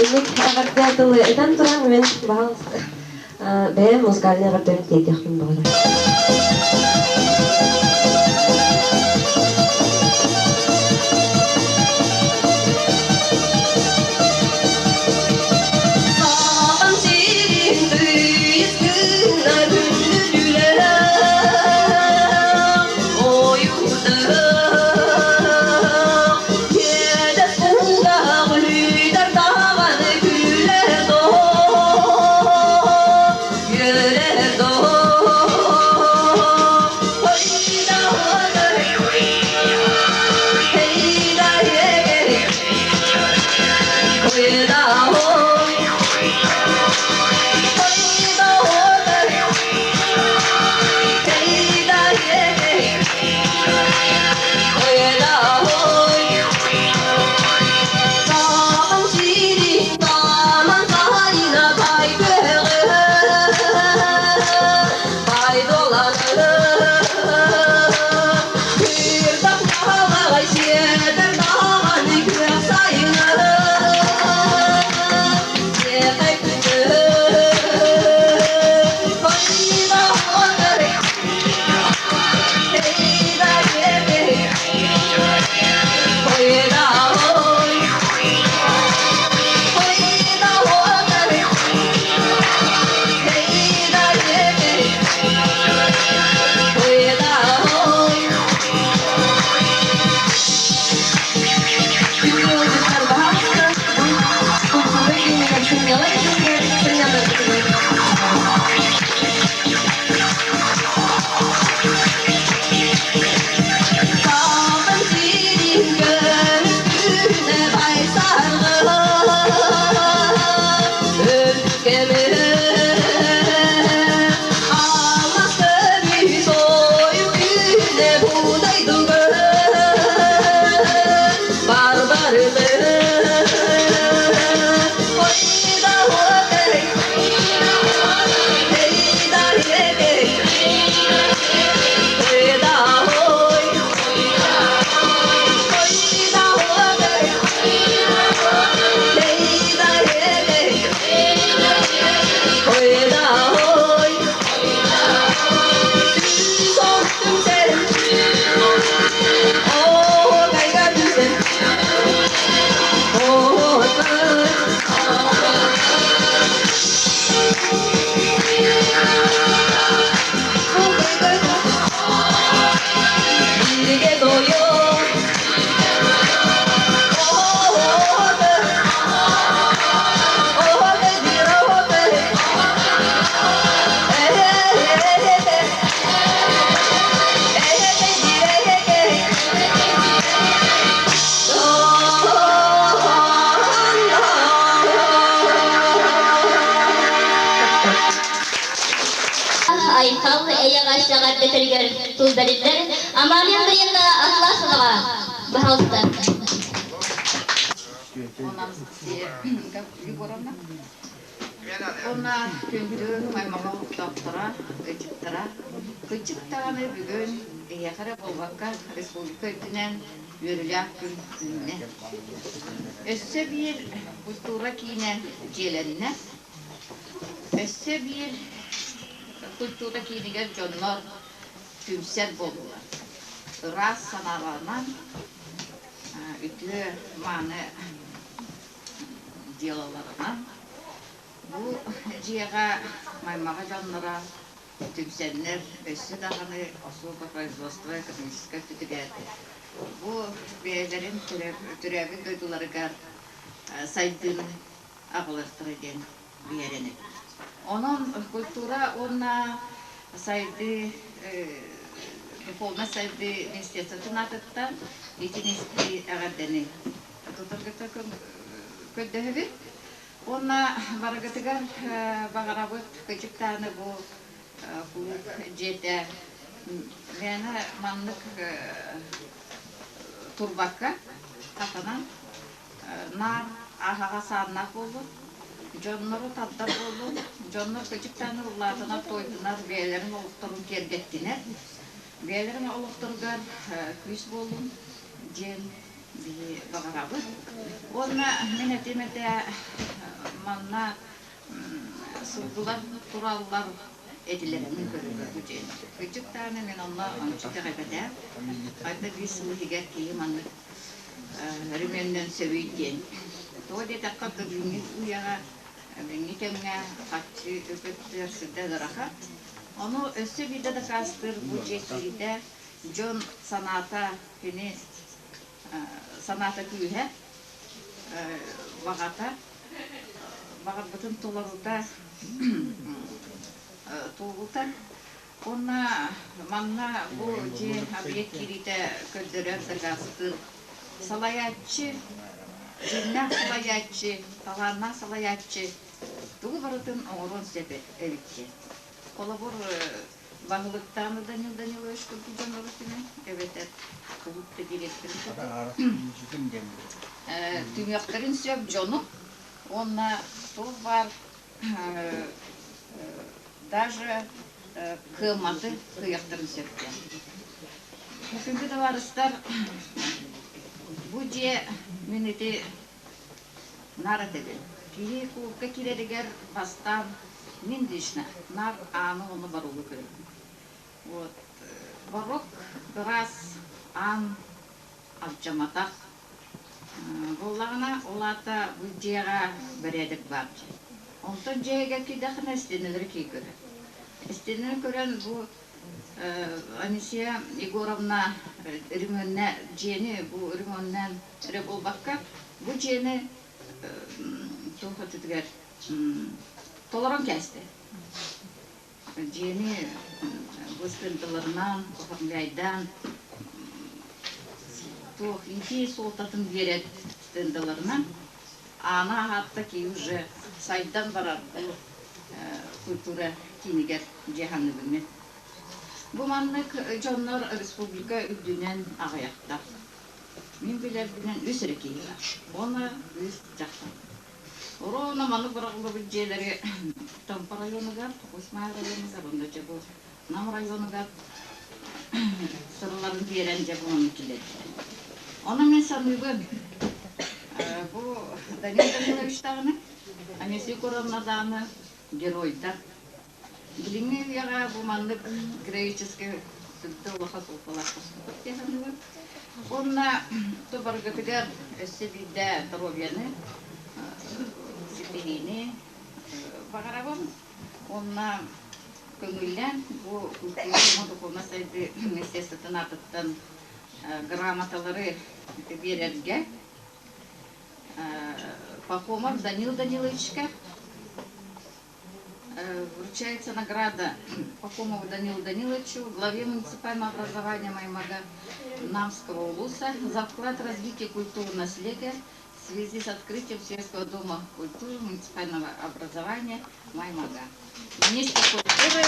Инник эҕэрдэ тылы этэн туран мин пожалуйста бэйэм музыкальный эҕэрдэбин тиэрдиэхпин баҕарабын. Сахан сирин тыйыс гына күндүлүлээх ойуурдаах иэдэс кулгаах үлүйдэр даҕаны күлэр доо үөрэр доо Айхал эйэҕэс эҕэрдэтэригэр тыл бэриллэр Амалия Андреевна Атласоваҕа, баһаалыста. Егоровна. Уонна күндү аймаҕа олохтоохторо, ыччаттара, кырдьык даҕаны бүгүн эһиэхэ эрэ буолбакка, республика үрдүнэн үөрүүлээх күн үүннэ. Өссө биир культура киинэ дьиэлэннэ. Өссө биир культура киинигэр дьоннор түмсэр буоллулар. Ыраас санааларынан үтүө мааны дьыалаларынан бу дьиэҕэ Маймаҕа дьонноро түмсэннэр өссө даҕаны особо производство экономическай өттүгэр бу бэйэлэрин төрөөбүт дойдуларыгар сайдыыны аҕалыахтара диэн биэрэнэбит. Онон культура уонна сайдыы духовнай сайдыы министерствотын аатыттан итинистии эҕэрдэни тутаргыта көрдөһөбүт. Уонна барыгытыгар баҕарабыт кычыктааны бу кулууп дьиэтэ мээнэ маннык турбакка хатанан наар аһаҕас ааннаах буоллун, дьоннору тардар буоллун, дьоннор кычыктааны улаатынар, туойдунар, бэйэлэрин олохторун киэргэттинэр, бэйэлэрин олохторугар күүс буоллун диэн биһи баҕарабыт. Уонна мин этим этэ манна сылгылар тураллар этилэр бу дьиэн. Кырдьык даҕаны мин онно ончу итэҕэйбэтэх. Хайда биир сыл иһигэр киһи маннык өрөмүөннэн сөбүй диэн. Тоҕо диэтэххэ бүгүҥҥү үйэҕэ, бүгүҥҥү кэмҥэ харчы өтөр сирдэ ыарахан. Ону өссө биирдэ дакаастыыр бу дьиэ киһитэ дьон санаата кини санаата күүһэ, баҕата, баҕарбытын толорута туолута. Уонна манна бу дьиэ объект киириитэ көрдөрөр дакаастыыр салайааччы, дьиҥнээх салайааччы, талааннаах салайааччы тугу барытын оҥоруон сөп эбит диэн. Холобур, баһылыктаан Данил Данилович курдук дьоннору түмэн, эбэтэр кулууп да директорын түмүөхтэрин сөп дьону уонна туох баар даже кыамматы кыайыахтарын сөп диэн. Күндү табаарыстар, бу дьиэ мин ити наар этэбин. Киһи кулуупка киирэригэр бастаан мин лично наар ааны уонна боруогу көрөбүн. Вот боруок ыраас аан алдьамматах буоллаҕына, ол аата бу дьиэҕэ бэрээдэк баар дьиэ. Онтон дьиэгэ киирдэххинэ истиэнэлэри киһи көрөр. Истиэнэни көрөн бу Анисия Егоровна ремонна дьиэни бу ремоннаан эрэ буолбакка, бу дьиэни туох өттүгэр толорон кээстэ. Дьиэни быстынтыларынан, оформляйдаан, туох иитии суолтатын биэрэр стендаларынан аана аһаатта киһи уже сайдан барар бу культура киинигэр дьиэ ханныгын. Бу маннык дьоннор республика үрдүнэн аҕыйахтар. Мин билэрбинэн үс эрэ киһи бар. Уонна үс дьахтар. Оруобуна маннык быраҕыллыбыт дьиэлэри Томпо районугар, Усть-Майа районугар, онно дьэ бу Нам районугар сыраларын биэрэн дьэ бу маннык киллэрдилэр. Ону мин саныыбын, бу Данил Данилович даҕаны, Анисия Егоровна даҕаны геройдар. Билиҥҥи үйэҕэ бу маннык героическай сүрдэ улахан суолталаах көстүбүт дии саныыбын. Уонна тубаргытыгар өссө биирдэ доруобуйаны, ситиһиини баҕарабын. Уонна көҥүллээн бу культура уонна духовнай сайдыы министерствотын аатыттан грамоталары биэрэргэ Пахомов Данил Даниловичка Вручается награда Пахомову Данилу Даниловичу, главе муниципального образования Маймага Намского улуса за вклад в развитие культуры наследия в связи с открытием сельского дома культуры муниципального образования Маймага. Министр культуры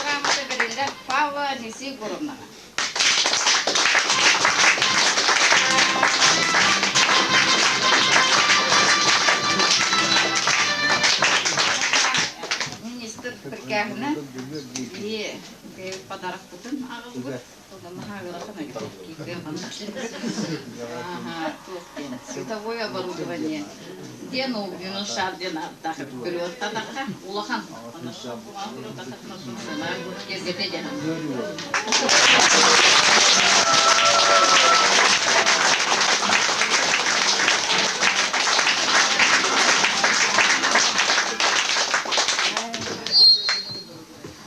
Грамота бериллэр Павла Анисия Егоровнаҕа. Министр прикаһына и подарокпытын аҕалбыт. Световое оборудование диэн ол шар диэн ааттаах көрүөхтатахха улахан киэргэтэ диэн.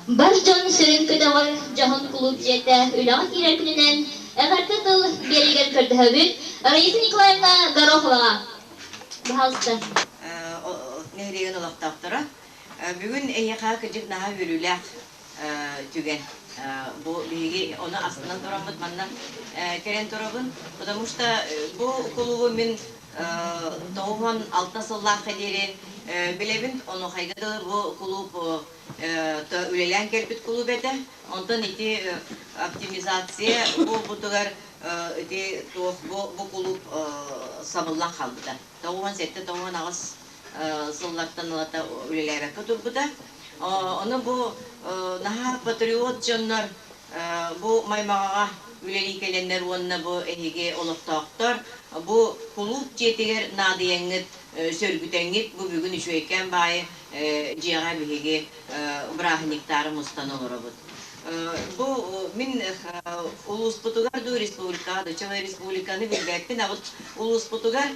Бар дьон сүрүн көтөҕөр дьоһун кулууп дьиэтэ үлэҕэ киирэр күнүнэн эҕэрдэ тыл биэригэр көрдөһөбүт Раиса Николаевна Гороховаҕа. Баһаалыста. Нэһилиэгин олохтоохторо Бүгүн эйиэхэ кырдьык наһаа үөрүүлээх түгэн. Бу биһиги ону астынан тураммыт манна кэлэн турабын, потому что бу кулуубу мин 96 сыллаахха диэри билэбин. Онуохайга дылы бу кулууп үлэлээн кэлбит кулууп этэ. Онтон ити оптимизация буолбутугар ити туох бу кулууп сабыллан хаалбыта. 97-98 сыллартан ылата үлэлээбэккэ турбута. Ону бу наһаа патриот дьоннор бу Маймаҕаҕа үлэлии кэлэннэр уонна бу эһиги олохтоохтор бу кулууп дьиэтигэр наадыйаҥҥыт, сөргүтэҥҥит бу бүгүн үчүгэйкээн баайы дьиэҕэ биһиги бырааһынньыктаары мустан олоробут. Бу мин улууспутугар дуу республикаҕа да чалай республиканы билбэппин, а вот улууспутугар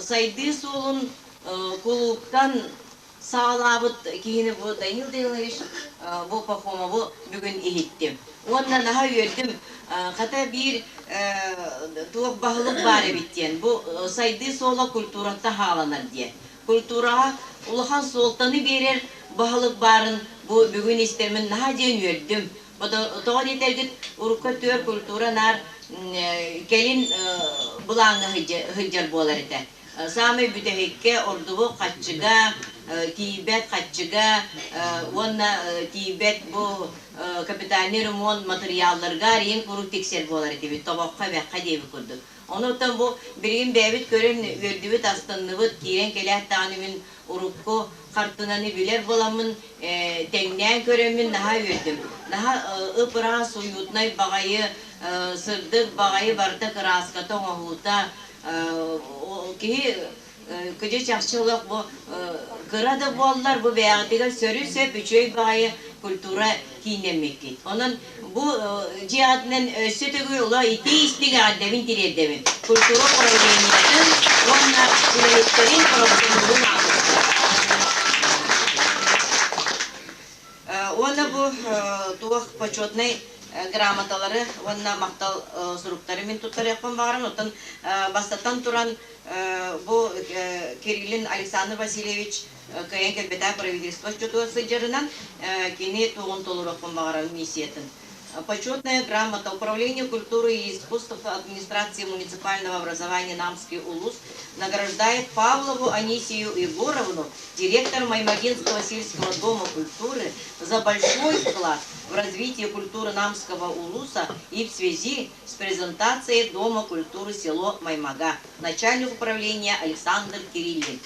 сайдыы суолун кулууптан саҕалаабыт киһини бу Данил Данилович бу Пахомову бүгүн иһиттим. Уонна наһаа үөрдүм, хата биир туох баһылык баар эбит диэн. Бу сайдыы суола культураттан хааланар диэн. Культураҕа улахан суолтаны биэрэр баһылык баарын бу бүгүн истэммин наһаа диэн үөрдүм. Тоҕо диэтэргит, урукку өттүгэр культура наар кэлин былааҥҥа сылдьар буолар этэ. Саамай бүтэһиккэ ордугу хаччыга, тиийбэт хаччыга уонна тиийбэт бу капитальный ремонт матырыйаалларга арыйын куруук тиксэр буолар этибит, тобоххо, эбэххэ диэбит курдук. Онуттан бу билигин бэйэбит көрөн үөрдүбүт, астынныбыт, киирэн кэлээт даҕаны мин урукку хартыынаны билэр буоламмын, тэҥнээн көрөммүн наһаа үөрдүм. Наһаа ып-ыраас, уютнай баҕайы, сырдык баҕайы барыта кырааската, оҥоһуута киһи кыдьы чахчы олох бу кыра да буоллар бу бэйэҕитигэр сөрү-сөп үчүгэй баҕайы культура кииннэммиккит. Онон бу дьиэҕитинэн өссө төгүл ула итии-истиҥ эҕэрдэбин тириэрдэбин. Культура управлениетын уонна үлэһиттэрин профсоюзун аатыттан. Уонна бу туох почетнай грамоталары уонна махтал суруктары мин туттарыахпын баҕарабын. Оттон бастатан туран бу Кириллин Александр Васильевич кыайан кэлбэтэх правительство отчетугар сылдьарынан кини туоҕун толоруохпун баҕарабын миссиятын. Почетная грамота Управления культуры и искусств администрации муниципального образования Намский улус награждает Павлову Анисию Егоровну, директор Маймагинского сельского дома культуры, за большой вклад в развитие культуры Намского улуса и в связи с презентацией Дома культуры село Маймага. Начальник управления Александр Кириллин.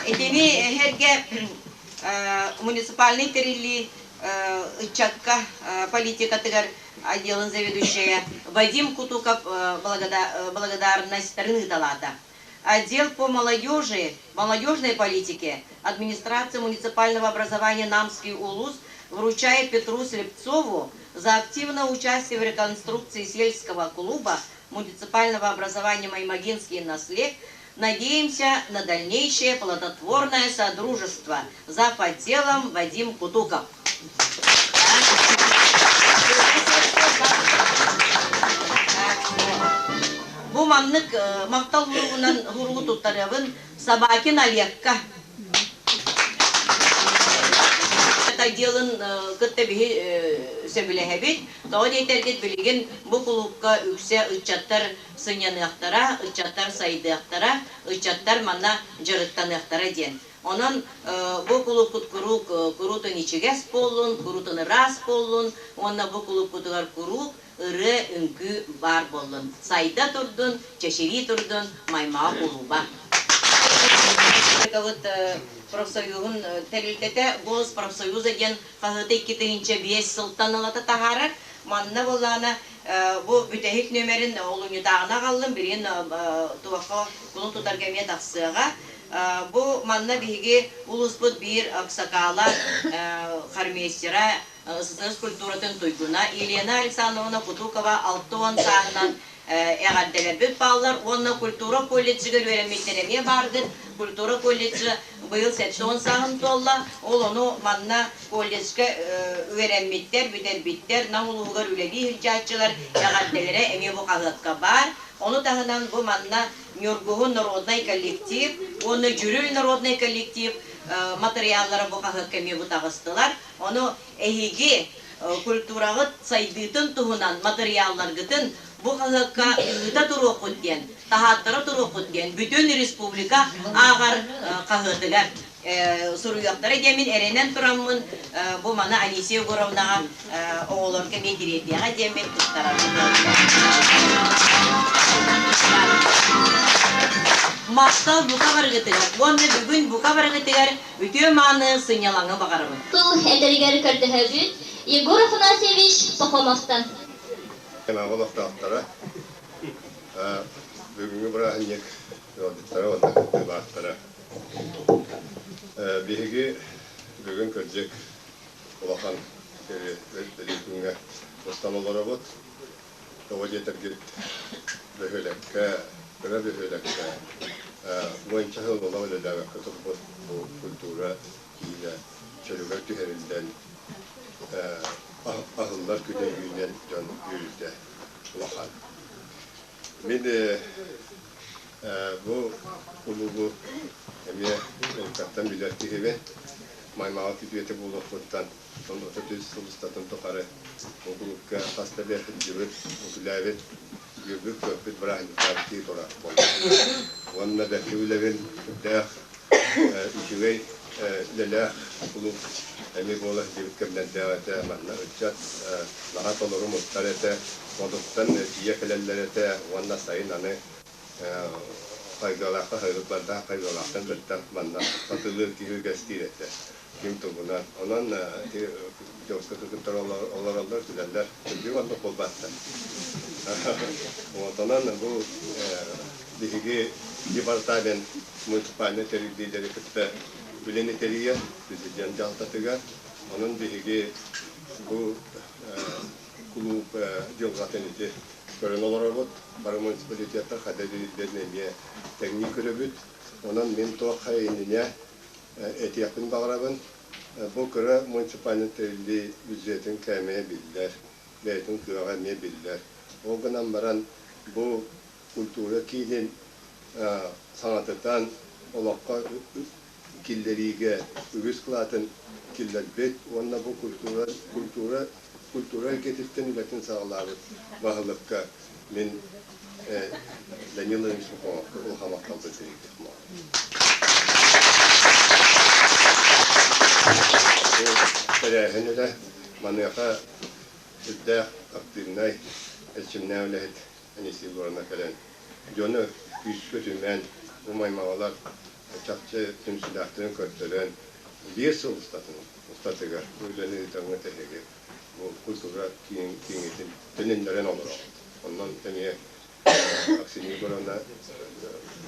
Итини эһэргэ муниципальный тэриллии ыччакка политикатыгар отделын заведующая Вадим Кутуков благодарностьтарын ыыталаата. Отдел по молодежи, молодежной политике администрации муниципального образования Намский улус вручает Петру Слепцову за активное участие в реконструкции сельского клуба муниципального образования Маймагинский наслед. Надеемся на дальнейшее плодотворное содружество. Зав. Отделом Вадим Кутуков. Бу маннык махтал уругунан уругу туттарабын Собакин Олегка. Отделын кытта биһи сөбүлэһэбит. Тоҕо диэтэргит билигин бу кулуупка үксэ ыччаттар сынньаныахтара, ыччаттар сайдыахтара, ыччаттар манна дьарыктаныахтара диэн. Онон бу кулууппут куруук куруутун ичигэс буоллун, куруутун ыраас буоллун уонна бу кулууппутугар куруук ырыа, үҥкүү баар буоллун. Сайда турдун, чэчирии турдун, Маймаҕа кулууба. Профсоюһун тэрилтэтэ «Голос профсоюза» диэн хаһыаты 2005 сылтан ылата таһаарар. Манна буоллаҕына бу бүтэһик нүөмэрин олунньутааҕына аҕаллым, билигин туохха кулун тутарга эмиэ тахсыаҕа. Бу манна биһиги улууспут биир аксакаала, хормейстера, СССР культуратын туйгуна Елена Александровна Кутукова 60 сааһынан эҕэрдэлэрбит бааллар уонна культура колледжыгар үөрэммиттэр эмиэ бааргыт. Культура колледжа быйыл 70 сааһын туолла. Ол ону манна колледжка үөрэммиттэр, бүтэрбиттэр, Нам улууһугар үлэлии сылдьааччылар эҕэрдэлэрэ эмиэ бу хаһыакка баар. Ону таһынан бу манна Ньургуһун народнай коллектив уонна Дьүрүл народнай коллектив матырыйааллара бу хаһыакка эмиэ бу таҕыстылар. Ону эһиги культураҕыт сайдыытын туһунан матырыйаалларгытын бу хаһыакка ыыта туруоххут диэн, таһааттара туруоххут диэн бүтүн республика ааҕар хаһыатыгар суруйуохтара диэммин эрэнэн тураммын бу маны Анисия Егоровнаҕа оҕолорго эмиэ тириэрдиэҕэ диэммин туттарабын. Махтал бука барыгытыгар уонна бүгүн бука барыгытыгар үтүө-мааны сынньалаҥы баҕарабын. Тыл этэригэр көрдөһөбүт Егор Афанасьевич Пахомовтан. Олохтоохторо бүгүҥҥү бырааһынньык ыалдьыттара уонна кыттыылаахтара. Биһиги бүгүн кырдьык улахан бэлиэ күҥҥэ мустан олоробут. Тоҕо диэтэргит бөһүөлэккэ, кыра бөһүөлэккэ уонча сыл олох үлэлээбэккэ турбут бу культура киинэ чөлүгэр түһэриллэн аһыллар күнэ үүнэн дьон үөрүүтэ улахан. Мин бу кулуубу эмиэ уруккаттан билэр киһибин. Маймаҕа күтүөтэ буолуохпуттан 33 сыл устатын тухары бу кулуупка хас да бэр сылдьыбыт, үҥкүүлээбит, үөрбүт-көппүт бырааһынньыктаабыт киһи турар буолла. Уонна бэркэ үлэбин сүрдээх үчүгэй үлэлээх кулууп эмиэ буола сылдьыбыт кэмнэрдээх этэ. Манна ыччат наһаа толору мустар этэ. Модуттан тиийэ кэлэллэр этэ уонна сайын аны хайгыалаахха хайгылардаах хайгыалаахтан кытта манна сатылыыр киһи үгэстиир этэ ким тугунан. Онон дьоска кытта олороллор, күлэллэр. Күндү оннук буолбаттар. Вот онон бу биһиги департамент муниципальнай тэриллиилэри кытта үлэни тэрийэр президент дьаһалтатыгар. Онон биһиги бу кулууп дьылҕатын ити көрөн олоробут. Бары муниципалитеттар хайда үлэлииллэрин эмиэ тэҥнии көрөбүт. Онон мин туох иннинэ этиэхпин баҕарабын. Бу кыра муниципальнай тэриллии бюджетын кээмэйэ биллэр, бэйэтин кыаҕа эмиэ биллэр. Ол гынан баран. Бу культура киинин саҥатытан олоххо киллэриигэ үгүс кылаатын киллэрбит уонна бу культура культура культура эйгэтиттэн үлэтин саҕалаабыт баһылыкка мин Данил Ильич Мухомовка улахан махталбын тириэрдиэхпин баҕарабын. Бу тэрээһин үлэ маныаха сүрдээх активнай, эрчимнээх үлэһит Анисия Егоровна кэлэн дьону күүскэ түмэн, бу маймаҕалар чахчы түмсүүлээхтэрин көрдөрөн, биир сыл устатын устатыгар бу үлэни ыытаҥҥыт эһиги бу культура кииҥҥитин төнүннэрэн олороҕут. Онон эмиэ Аксинья Егоровна,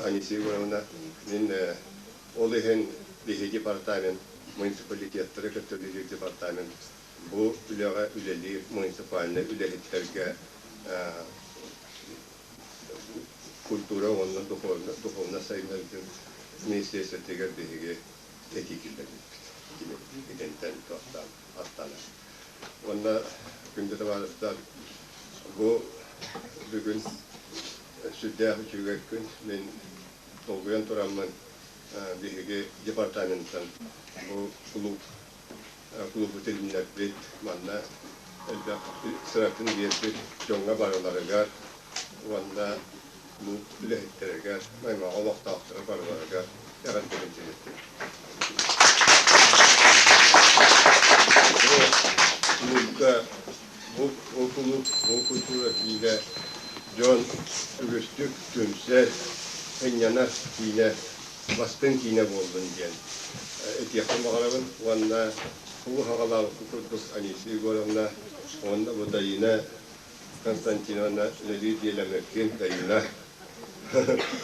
Анисия Егоровна, мин ол иһин биһиги департамент, муниципалитеттары кытта үлэлиир департамент бу үлэҕэ үлэлиир муниципальнай үлэһиттэргэ культура уонна духовно сайыннарыытын министиэристибэтигэр биһиги этии киллэрбиппит. Итинтэн туохтаан аттанар. Уонна күндү табаарыстар, бу бүгүн сүрдээх үчүгэй күн. Мин долгуйан тураммын биһиги департаментан бу клуб клубу тилиннэрбит, манна элбэх сыратын биэрбит дьоҥҥо барыларыгар уонна клуб үлэһиттэригэр, аймаҕа олохтоохторо барыларыгар эҕэрдэбин тириэртим. Бу клубка, бу кулууп, бу культура киинэ дьон үгүстүк түмсэр, сынньанар киинэ, бастыҥ киинэ буоллун диэн этиэхпин баҕарабын уонна бу хаҕалаабыкка курдук Анисия Егоровна уонна бу Даина Константиновна үлэлиир диэлэмэккин Даина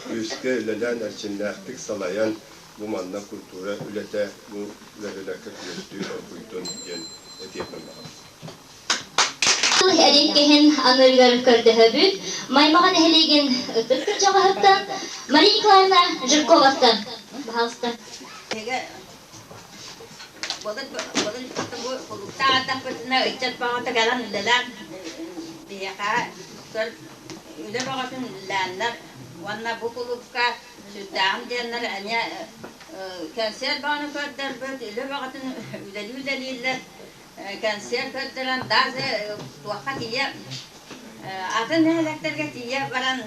күүскэ үлэлээн эрчимнээхтик салайан бу манна культура үлэтэ бу бөһүөлэккэ күөстүү оргуйдун диэн этиэхпин баҕарабын. Эриэккэһин аныырыгар көрдөһөбүт Маймаҕа нэһилиэгин ытык кырдьаҕаһыттан Мария Николаевна Жирковаттан. Пожалуйста. Былыр былыр бу кулууптаах ардахпытына ыччат бөҕөтө кэлэн үлэлээн биһиэхэ үлэ бөҕөтүн үлэлээннэр уонна бу кулуупка сүрдээҕин диэннэр эмиэ кэнсиэр бөҕөнү көрдөрбүт, үлэ бөҕөтүн үлэлии үлэлииллэр Кэнсиэр көрдөрөн даже туохха тиийэ атын нэһилиэктэргэ тиийэ баран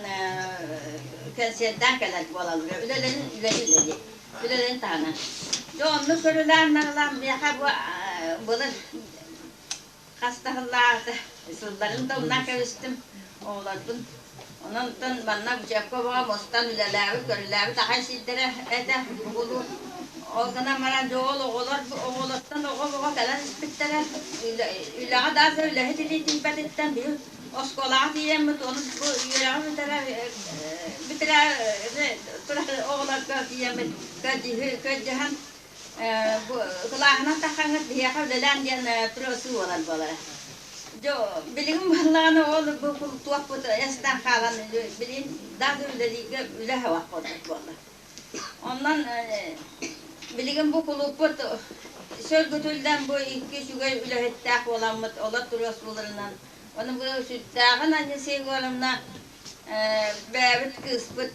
кэнсиэрдээн кэлэр буолаллара. Үлэлэрин үлэли-үлэли. Үлэлэрин таһынан. Дьэ оннук көрүлээн-нарылаан миэхэ бу былыр хас да сыллааҕыта сылларын да умнан кэбистим оҕолорбун. Онон манна Бучепковаҕа мустан үлэлээбит, көрүлээбит аҕай сирдэрэ этэ бугулу. Ол гынан баран дьэ ол оҕолор оҕолортон оҕо-оҕо кэлэн испиттэрэ. Үлэҕэ даже үлэһит илии тиийбэтиттэн биһи оскуолаҕа тиийэммит ону бу үөрэҕи бүтэрэ бүтэрэ турар оҕолорго тиийэммит көрдөһөн бу кылааһынан таххаҥҥыт биһиэхэ үлэлээн диэн просуу буолар буолара. Дьэ, билигин буоллаҕына ол бу туохпут эстэн хаалан билигин даже үлэлииргэ үлэ суох курдук буолла. Онон билигин бу кулууппут сөргүтүллэн бу икки үчүгэй үлэһиттээх буоламмыт олор туруорсууларынан ону бу сүрдээҕин Анисия Егоровна бэйэбит кыыспыт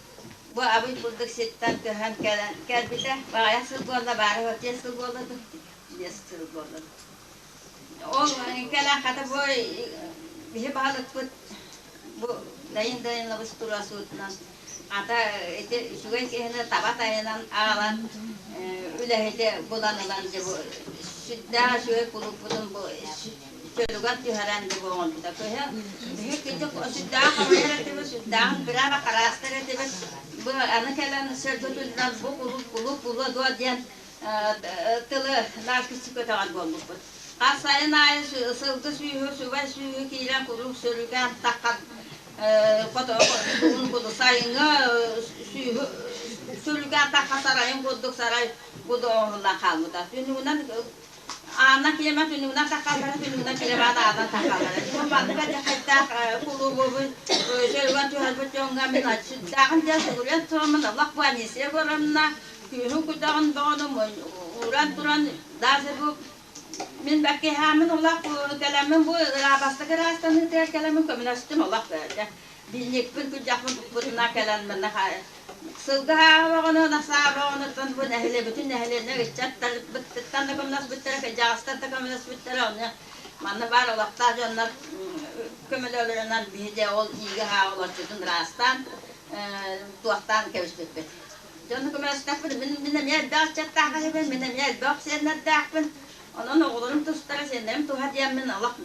бу абый курдук сиртэн көһөн кэлэн кэлбитэ. Баҕайах сыл буолла, баара 5 сыл буолла дуу, 5 сыл буолла. Ол кэлэн хата бу биһи баһылыкпыт бу Дайын Дайынлабыс туруорсуутунан ата ити үчүгэй киһини таба тайынан аҕалан үлэһити булан ылан дьэ бу сүрдээх үчүгэй кулууппутун бу чөлүгэр түһэрэн дьэ бу оҥорбута. Көһө биһи кыдьык сүрдээх хомуйар этибит, сүрдээҕин бирама хараастар этибит. Бу аны кэлэн сөргүтүллэн бу кулууп кулууп буолуо дуо диэн тылы наар көтөҕөр буолбуппут. Хас сайын аайы сылгы сүүһү, сүбэ сүүһү киирэн куруук сөрүгээн таххан хотугун курдук сайыҥҥы сүүһү сүрүкээн тахха сарайын курдук сарай куду оҥоһуллан хаалбыта. Түннүгүнэн Аана киэмэ түннүгүнэн таххаллара, түннүгүнэн кирэбаат аанан таххаллара. Дьон маннык алдьархайдаах кулуубубун сөрүгэн түһэрбит дьоҥҥо мин сүрдээҕин диэн сүгүрүйэн тураммын олох бу Мин баккиһааммын олох кэлэммин бу бастакы ыраастаныытыгар кэлэммин көмөлөстүм олох билникпин күрдьэхпин туппутуна кэлэн манна сылгы хаабаҕыны насаабаҕыныттан бу нэһилиэбитин нэһилиэнньэ ыччаттарбыттан да көмөлөспүттэрэ кырдьаҕастар да көмөлөспүттэрэ ону манна баар олохтоох дьоннор көмөлөөлөрүнэн биһи дьэ ол ииги хаалларчытын ыраастаан туохтаан кэбиспиппит. Дьону көмөлөстөхпүт мин мин эмиэ элбэх ыччаттаах киһибин, мин эмиэ элбэх сиэннэрдээхпин. Онон оҕолорум тустара, сиэннэрим туһа диэммин олох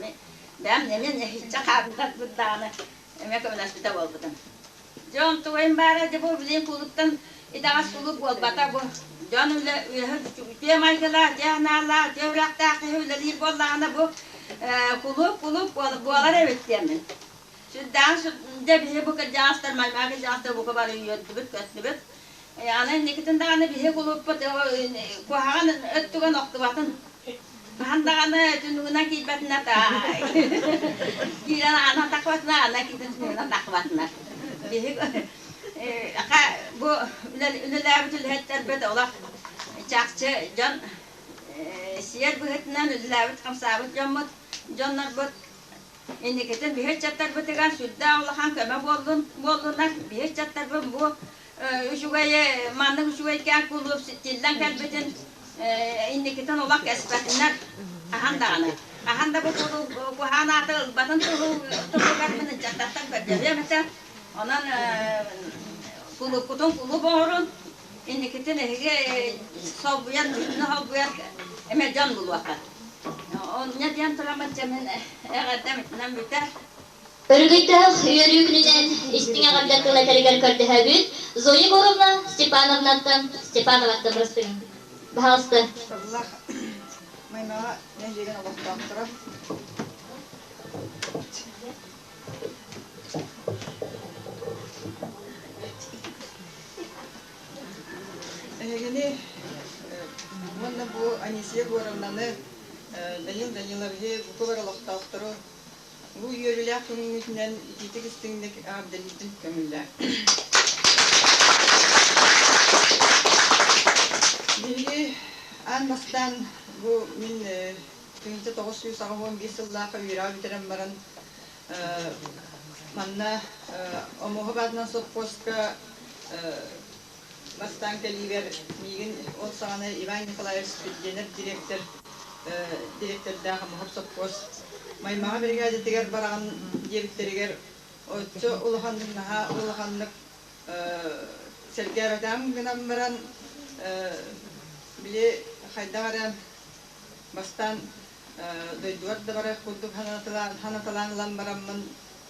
бэйэм эмиэ нэһииччэ хаалларбыт даҕаны эмиэ көмөлөспүтэ буолбутум. Дьон тугайым баара дьэ бу билигин кулууптан итэҕэс кулууп буолбата бу. Дьон үлэ үөһэ үтүө майгылаах, дьиэ санаалаах, дьиэ үрэхтээх киһи үлэлиир буоллаҕына бу кулууп кулууп буолар эбит диэммин. Сүрдээх дьэ биһи бу кырдьаҕастар, маймаа кырдьаҕастар бука бары үөрдүбүт-көттүбүт. Аны инникитин даҕаны биһи кулууппут куһаҕан өттүгэн охтубатын. Хаһан даҕаны түннүгүнэн киирбэтинэ киирэн аана тахпатына, ана киирэн түннүгүнэн тахпатына. Биһи бу үлэлээбит үлэһиттэрбит олох чахчы дьон сиэр быһыытынан үлэлээбит-хамсаабыт дьоммут, дьоннорбут Инникитин биһи ыччаттарбытыгар сүрдээх улахан көмө буоллун, буоллунар. Биһи ыччаттарбыт бу үчүгэй маннык үчүгэйкээн кулууп тиллэн кэлбитин инникитин олох кэспэтиннэр хаһан даҕаны. Хаһан да бу куһаҕан ааты ылбатын туһугар мин ыччаттартан көрдөһүөм этэ. Онон кулуупкутун кулууп оҥорун, инникитин эһиги солбуйан, бүтүнү солбуйар эмэ дьон булуохха. Онно диэн тураммын дьэ мин эҕэрдэм итинэн бүтэр. Өрөгөйдөөх үөрүү күнүнэн истиҥ эҕэрдэ тыл этэригэр көрдөһөбүт Зоя Егоровна Степановнаттан Степановаттан бырастыгын. Баһаалыста. Сыллах Маймаҕа нэһилиэгин олохтоохторо. Эһигини уонна бу Анисия Егоровнаны, Данил Даниловиһы бука бары олохтоохтору бу үөрүүлээх күҥҥүтүнэн итиитик истиҥник эҕэрдэлиирбин көҥүллээх. Биһиги аан бастаан бу мин 1981 сыллаахха үөрэҕи бүтэрэн баран манна Омуһу баатынан сопхуоска Бастаан кэлиибэр миигин ол саҕана Иван Николаевич Спирденов директор директордаах Омоһоп сопхуос Маймаҕа биригээдэтигэр бараҕын диэбиттэригэр оччо улаханнык наһаа улаханнык сэргээбэтэҕим гынан баран били хайдах эрэ бастаан дойдубар да барар курдук санаталаан ылан бараммын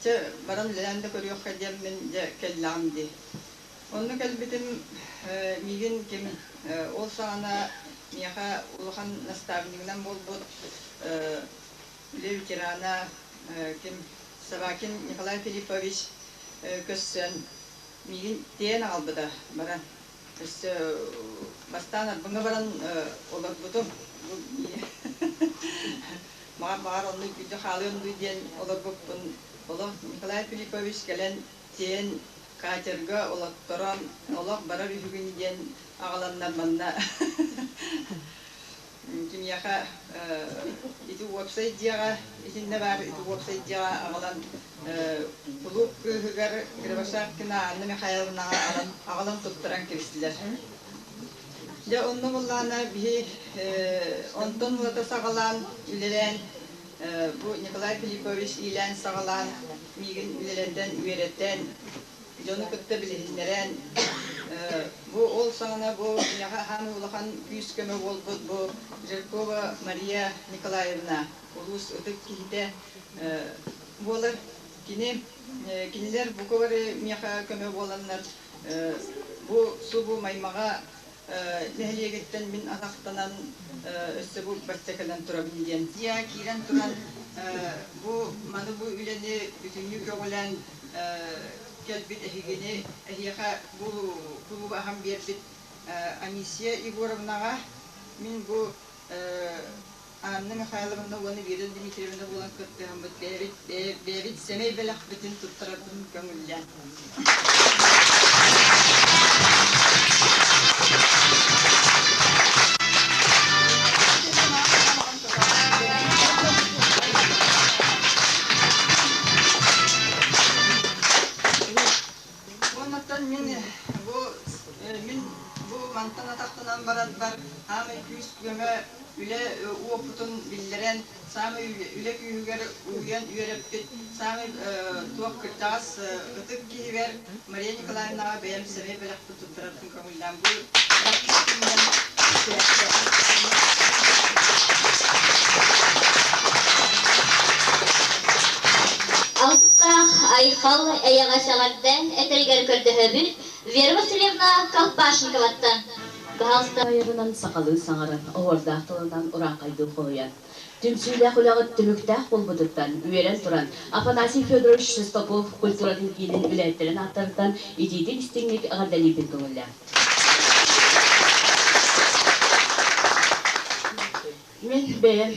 чэ баран үлэлээн да көрүөххэ диэммин дьэ кэллэҕим дии. Онно кэлбитим миигин ким ол саҕана миэхэ улахан наставнигынан буолбут үлэ ветерана ким Собакин Николай Филиппович көссөн миигин тиэйэн аҕалбыта баран. Өссө бастаан Арбыҥҥа баран олорбутум. Баҕар, баҕар онно күүтэ хаалыам дуу диэн олорбуппун. Олох Николай Филиппович кэлэн тиэйэн катерга олотторон олох барар үһүгүн диэн аҕаланнар манна кимиэхэ ити уопсай дьиэҕэ итиннэ баар ити уопсай дьиэҕэ аҕалан кулууп кыыһыгар Кривошапкина Анна Михайловнаҕа аҕалан туттаран кэбистилэр. Дьэ онно буоллаҕына биһи онтон ылата саҕалаан үлэлээн бу Николай Филиппович иилээн-саҕалаан миигин үлэлэтэн, үөрэтэн, дьону кытта билиһиннэрэн бу ол саҕана бу миэхэ аһаан улахан күүс-көмө буолбут бу Жиркова Мария Николаевна улуус ытык киһитэ буолар. Кини кинилэр бука бары миэхэ көмө буоланнар бу субу Маймаҕа нэһилиэгиттэн мин атахтанан өссө бу бачча кэлэн турабын диэн. Дьиэ киирэн туран бу маны бу үлэни бүтүннүү көҕүлээн кэлбит эһигини эһиэхэ бу кулууба аһан биэрбит Анисия Егоровнаҕа мин бу Анна Михайловна уонна Вера Дмитриевна буолан кыттыһаммыт бэйэбит бэйэбит сэмэй бэлэхпитин туттарарбын көҥүллээн. Үлэ уопутун биллэрэн, саамай үлэ күүһүгэр угуйан үөрэппит, саамай туох кырдьаҕас ытык киһибэр Мария Николаевнаҕа бэйэм сэмэй бэлэхпин туттарарбын көҥүллээн бу Алгыстаах Айхал эйэҕэс эҕэрдэ этэригэр көрдөһөбүт Вера Васильевна Колпашниковаттан. Баһаалыста. Айарынан сахалыы саҥаран, оһуордаах тылынан урааҥхайдыы хоһуйан, түмсүүлээх үлэҕит түмүктээх буолбутуттан үөрэн туран, Афанасий Федорович Шестаков культуратын киинин үлэһиттэрин ааттарыттан итиитик истиҥник эҕэрдэлиирбин көҥүллээх. Мин бэйэм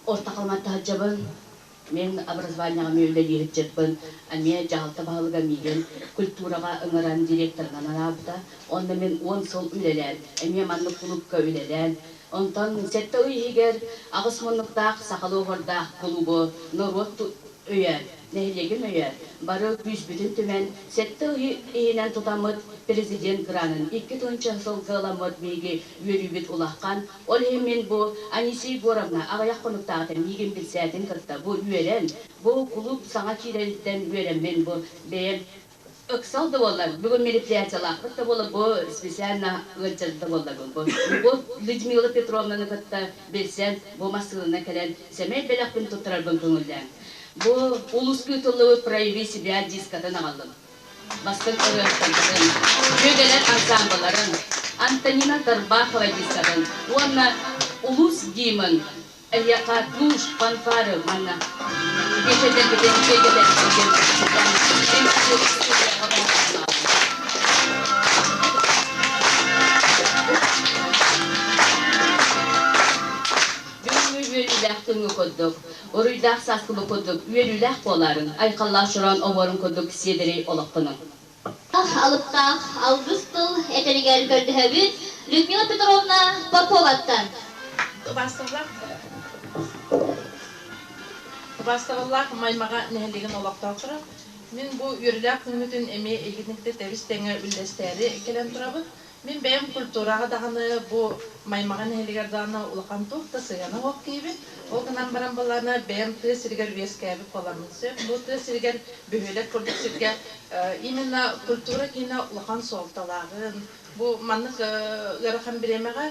орто халыматта сылдьабын. Мин образованиеҕа эмиэ үлэлии сылдьарбын, эмиэ дьаһалта баһылыга миигин культураҕа ыҥыран директорынан анаабыта. Онно мин 10 сыл үлэлээн, эмиэ маннык кулуупка үлэлээн, онтон сэттэ ый иһигэр аҕыс муннуктаах сахалыы оһуордаах кулуубу норуот өйөөн, нэһилиэгим өйөөн, бары күүспүтүн түмэн, сэттэ ый иһинэн тутаммыт президент гранын 2000 сылга ыламмыт биһиги үөрүүбүт улахан. Ол иһин мин бу Анисия Егоровна аҕыйах хонуктааҕыта миигин билсээтин кытта бу үөрэн, бу кулууп саҥа киирэриттэн үөрэммин бу бэйэм ыксал да буоллар, бүгүн мероприятиелаахпыт да буоллар, бу специально ыалдьар да буолларбын бу Любовь Людмила Петровнаны кытта билсэн, бу массыынанан кэлэн сэмэй бэлэхпин туттарарбын көҥүллээҥ. Бу улууска ыытыллыбыт «Прояви себя» дискатын аҕаллым. Бастыҥ ырыаһыттарбытын, Дьүөгэлэр ансаамбылларын, Антонина Тарбахова дискатын уонна улуус гимн эһиэхэ туш, фанфары манна биэчэрдэрбитин киэргэтэрбитин Бүгүҥҥү үөрүүлээх күҥҥэ курдук, уруйдаах сааскыбыт курдук үөрүүлээх буолаарыҥ, айхаллаах чороон оһуорун курдук сиэдэрэй олохтонуҥ. Алыптаах алгыс тыл этэригэр көрдөһөбүт Людмила Петровна Поповаттан. Убаастабыллаах Маймаҕа нэһилиэгин олохтоохторо, мин бу үөрүүлээх күммүтүн эмиэ эйигинникте тэбис-тэҥэ үллэстээри кэлэн турабын. Мин бэйэм культураҕа даҕаны бу Маймаҕа нэһилиэгэр даҕаны улахан туох да сыһыана суох киһибин. Ол гынан баран былаана бэйэм тыа сиригэр үөскээбит буоламмын сөп. Бу тыа сиригэр бөһүөлэк курдук сиргэ именно культура киинэ улахан суолталааҕын, бу маннык ыарахан бириэмэҕэ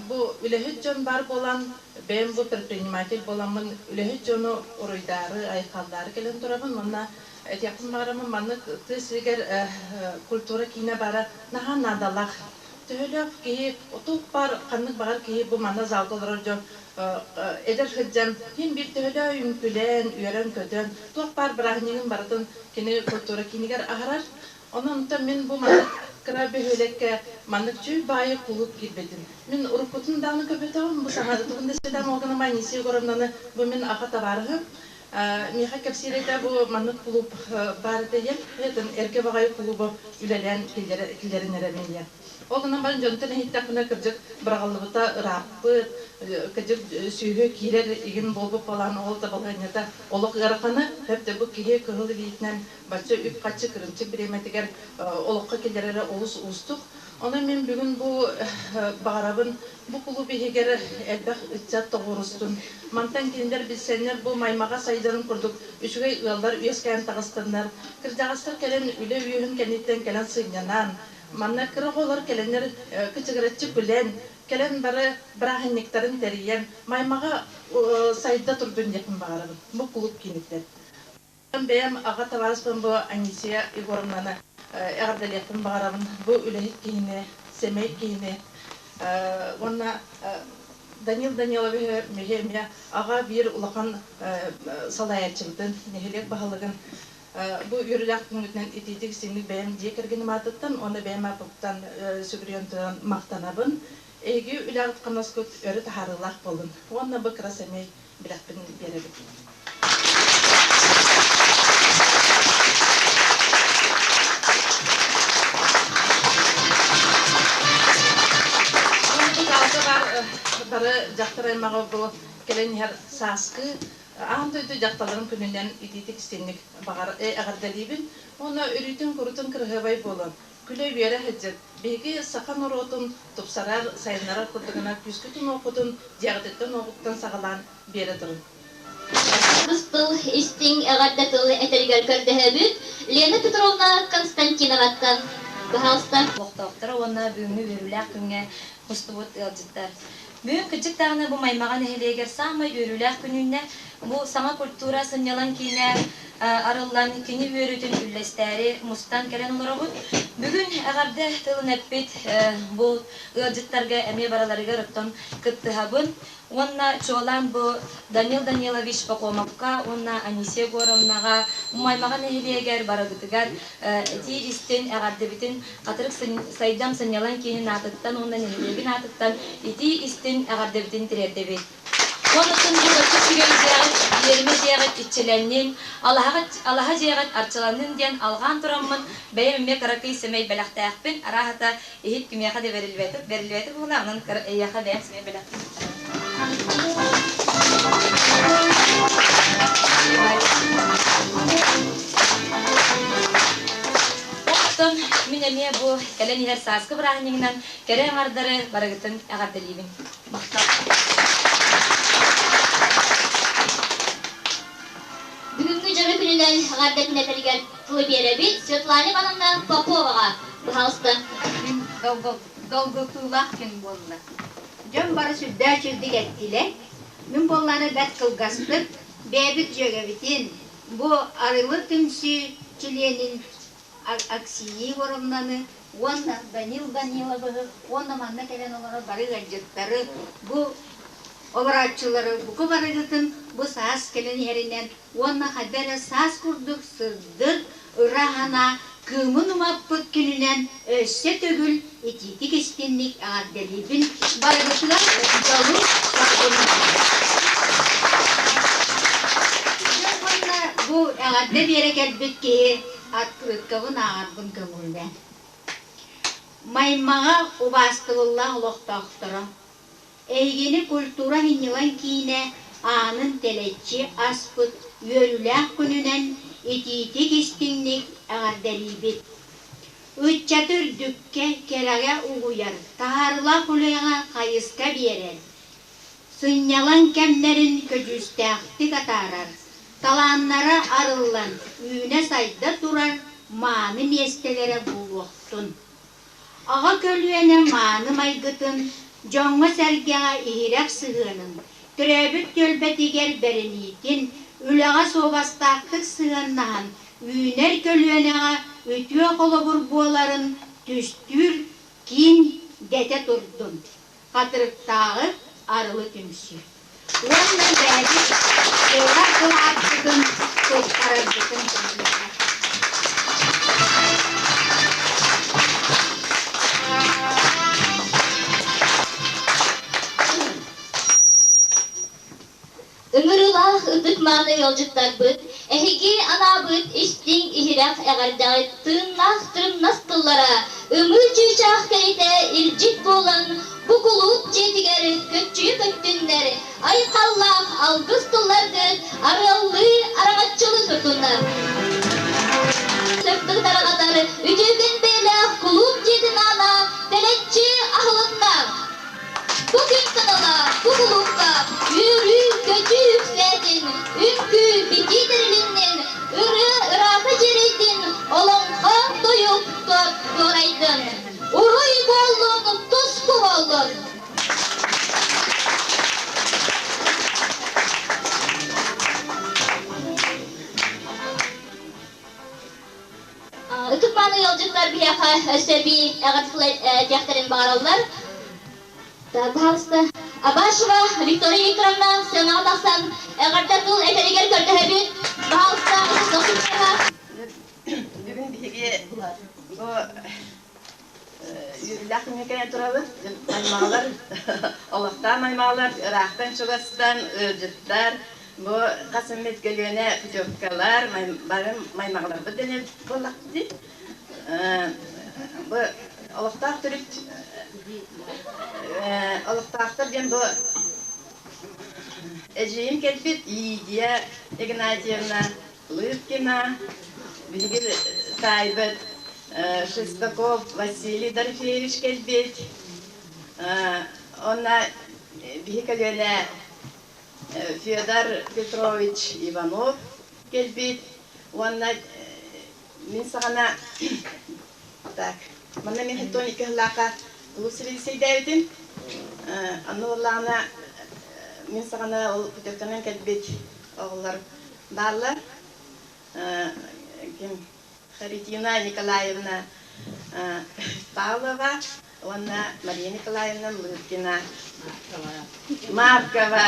бу үлэһит дьон баар буолан, бэйэм бу предприниматель буоламмын үлэһит дьону уруйдаары, айхаллаары кэлэн турабын уонна Этиэхпин баҕараммын маннык тыа сиригэр культура киинэ баара наһаа наадалаах. Төһөлөөх киһи туох баар ханнык баҕар киһи бу манна залга олорор дьон эдэр сылдьан син биир төһөлөөх үҥкүлээн, үөрэн-көтөн туох баар бырааһынньыгын барытын кини культура киинигэр аһарар. Онон онтон мин бу маннык кыра бөһүөлэккэ маннык чүй баайы кулууп киирбитин. Мин уруккутун даҕаны көрбөтөҕүм, бу саҥа тугун да ситэ Морганова Анисия Егоровнаны бу мин аҕа табаарыһым. Миэхэ кэпсиир этэ бу маннык кулууп баар этэ диэн, эргэ баҕайы кулууба үлэлээн киллэрин эрэбин диэн. Ол гынан баран дьонтон иһиттэхпинэ кырдьык быраҕыллыбыта ырааппыт, кырдьык сүөһү киирэр игин буолбут буолан ол да балаһыанньата олох ыарахана. Сөп да бу киһи кыһыл илиитинэн бачча үп-харчы кырыымчык бириэмэтигэр олоххо киллэрэрэ олус уустук. Онон мин бүгүн бу баҕарабын бу кулууп иһигэр элбэх ыччат тоҕуорустун. Мантан кинилэр билсэннэр бу Маймаҕа сайдарын курдук үчүгэй ыаллар үөскээн таҕыстыннар. Кырдьаҕастар кэлэн үлэ үөһүн кэнниттэн кэлэн сынньанан, манна кыра оҕолор кэлэннэр кычыгыраччы күлэн, кэлэн бары бырааһынньыктарын тэрийэн, Маймаҕа сайда турдун диэхпин баҕарабын бу кулууп кииниттэн. Бэйэм аҕа табаарыспын бу Анисия Егоровнаны эҕэрдэлиэхпин баҕарабын. Бу үлэһит киһини, сэмэй киһини уонна Данил Даниловиһы миһи эмиэ аҕа биир улахан салайааччыбытын, нэһилиэк баһылыгын бу үөрүүлээх күҥҥүтүнэн итиитик-истиҥник бэйэм дьиэ кэргэним аатыттан уонна бэйэм ааппыттан сүгүрүйэн туран махтанабын. Эһиги үлэҕит-хамнаскыт өрө таһаарыылаах буоллун уонна бу кыра сэмэй билэхпин биэрэбин. Бу баар бары дьахтар аймаҕы бу кэлэн иһэр сааскы аан дойду дьахталларын күнүнэн итиитик истиҥник баҕар эҕэрдэлиибин уонна өрүүтүн курутун кыраһыабай буолун. Күлэ-үөрэ сылдьын. Биһиги саха норуотун тупсарар, сайыннарар курдугунан күүскүтүн-уоххутун дьиэҕититтэн-уоҕуттан саҕалаан биэрэ турун. Быстыл истиҥ эҕэрдэ тыл этэригэр көрдөһөбүт Лена Петровна Константиноваттан. Баһаалыста. Олохтоохторо уонна бүгүҥҥү үөрүүлээх күҥҥэ мустубут ыалдьыттар. Бүгүн кырдьык даҕаны бу Маймаҕа нэһилиэгэр саамай үөрүүлээх күн үүннэ. Бу саҥа культура сынньалаҥ киинэ арыллан кини үөрүүтүн үллэстээри мустан кэлэн олоробут. Бүгүн эҕэрдэ тылын эппит бу ыалдьыттарга эмиэ барыларыгар оттон кыттыһабын. Уонна чуолаан бу Данил Данилович Пахомовка уонна Анисия Егоровнаҕа Маймаҕа нэһилиэгэр барыгытыгар итии истин эҕэрдэбитин Хатырык Сайдам сынньалаҥ киинин аатыттан уонна нэһилиэгин аатыттан итии истин эҕэрдэбитин тириэрдэбит. Онуттан бу өттүк үчүгэй дьиэҕит, иэримэ дьиэҕит иччилэннин, алаһа дьиэҕит арчыланнын диэн алҕаан тураммын, бэйэм эмиэ кыракый сэмэй бэлэхтээхпин, арааһата иһит кимиэхэ да бэриллибэтэ, бэриллибэтэ буолла, онон эйиэхэ бэйэм сэмэй бэлэхпин Оттон мин эмиэ бу кэлэн иһэр сааскы бырааһынньыгынан кэрэ аҥардары барыгытын эҕэрдэлиибин. Махтал. Бүгүҥҥү дьоро күнүнэн эҕэрдэтин этэригэр тылы биэрэбит Светлана Ивановна Поповаҕа. Баһаалыста. Мин долгутуулаах күн буолла. Дьон бары сүрдээх үчүгдүк эттилэр. Мин буоллаҕына бэрт кылгастык бэйэбит дьүөгэбитин, бу Арылы түмсүү чилиэнин Аксинья Егоровнаны уонна Данил Даниловыһы уонна манна кэлэн олорор бары ыалдьыттары бу олорооччулары бука барыгытын бу саас кэлэн иһэринэн уонна хайда эрэ саас курдук сырдык, ыра санаа кыымын умаппыт күнүнэн өссө төгүл итиитик истинник эҕэрдэлиибин барыгытыгар дьолу соргуну уонна бу эҕэрдэ биэрэ кэлбит киһи открыткабын ааҕарбын көҥүллээн. Маймаҕа убаастабыллаах олохтоохторо, эһигини культура сынньалаҥ киинэ аанын тэлэччи аспыт үөрүүлээх күнүнэн итиитик истиҥник эҕэрдэлиибит. Ыччаты үрдүккэ, кэрэҕэ угуйар, таһаарыылаах үлэҕэ хайыска биэрэр, сынньалаҥ кэмнэрин көдьүүстээхтик атаарар, талааннара арыллан, үүнэ-сайда турар мааны миэстэлэрэ буолуохтун. Аҕа көлүөнэ мааны майгытын, дьоҥҥо-сэргэҕэ иһирэх сыһыанын, төрөөбүт түөлбэтигэр бэриниитин, үлэҕэ суобастаахтык сыһыаннаһан, үүнэр көлүөнэҕэ үтүө холобур буоларын түстүүр киин дэтэ турдун. Хатырыктааҕы Арылы түмсүү. Уонна бэйэбит куорат кылааппытын туттарарбытын көҥүллээх. Ыҥырыылаах ытык-мааны ыалдьыттарбыт, эһиги анаабыт истиҥ иһирэх эҕэрдэҕит тыыннаах тырымнас тыллара ымыы чыычаах кэритэ илдьит буолан бу кулууп дьиэтигэр көччүйэ көттүннэр, айхаллаах алгыс тылларгыт арыаллыы араҥаччылыы турдуннар. Сырдык тараҕатар үтүөкэн бэйэлээх кулууп дьиэтин аана тэлэччи аһылынна. Бу күн саҕала бу кулуупка үөрүү-көтүү үксээтин, үҥкүү битии тэрилиннин, ырыа ыраата дьиэрэйдин, олоҥхо тойук туорайдын. Уруй буоллун, туску буоллун! Ытык-мааны ыалдьыттар биһиэхэ өссө эбии эҕэрдэ диэхтэрин баҕараллар. Пожалуйста. Абашева Виктория Викторовна сценаҕа тахсан эҕэрдэ тыл этэригэр көрдөһөбүт. Пожалуйста, Бүгүн биһиги бу үөрүүлээх күҥҥэ кэлэн турабыт. Аймаҕалар, олохтоох аймаҕалар ыраахтан чугастан ыалдьыттар, бу хас эмит көлүөнэ путевкалар, бары маймаҕаларбыт дэнэр буоллахпыт дии. Бу олохтоох төрүт олохтоохтор диэн бу эдьиийим кэлбит Лидия Игнатьевна Лыткина, биһиги таайбыт. Шестаков Василий Дорофеевич кэлбит. Онна биһи көлүөнэ Федор Петрович Иванов кэлбит. Уонна мин саҕана так, манна мин хеттон икки сыллаахха улус сэбиэдиссэйдээбитим. Онно буоллаҕына мин саҕана ол путевканан кэлбит оҕолор бааллар. Ким Харитина Николаевна Павлова уонна Мария Николаевна Лыткина. Маркова.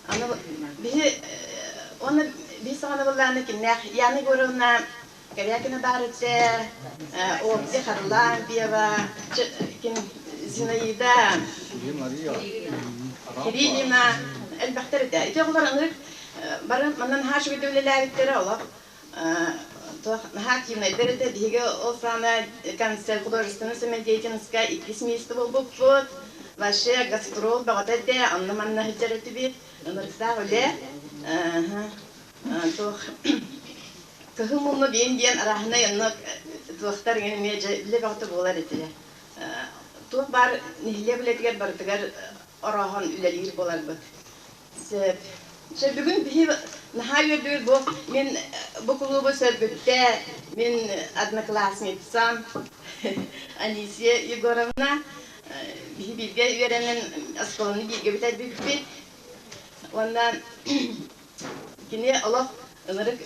Аны биһи уонна биһи саҕана былааны кимнээх Яна Егоровна Корякина баар этэ, Ольга Харлампьева, ким Зинаида Кириллина элбэхтэр этэ. Ити оҕолор ынырык бары манна наһаа үчүгэйдик үлэлээбиттэрэ олох туох наһаа активнайдар этэ. Биһиги ол саҕана концерт художественной самодеятельностька иккис миэстэ буолбуппут. Вообще гастрол бөҕөтө этэ, онно-манна сылдьар этибит. Ынырыктаах үлэ. Туох кыһыл мунну биин диэн арааһынай онно туохтар иҥин эмиэ дьэ үлэ бөҕөтө буолар этилэр. Туох баар нэһилиэк үлэтигэр барытыгар орооһон үлэлиир буоларбыт. Сөп. Чэ, бүгүн биһи наһаа үөрдүбүт бу мин бу кулуубу сөргүттэ мин одноклассницам Анисия Егоровна биһи бииргэ үөрэнэн оскуоланы бииргэ бүтэрбиппит. Уонна кини олох ынырык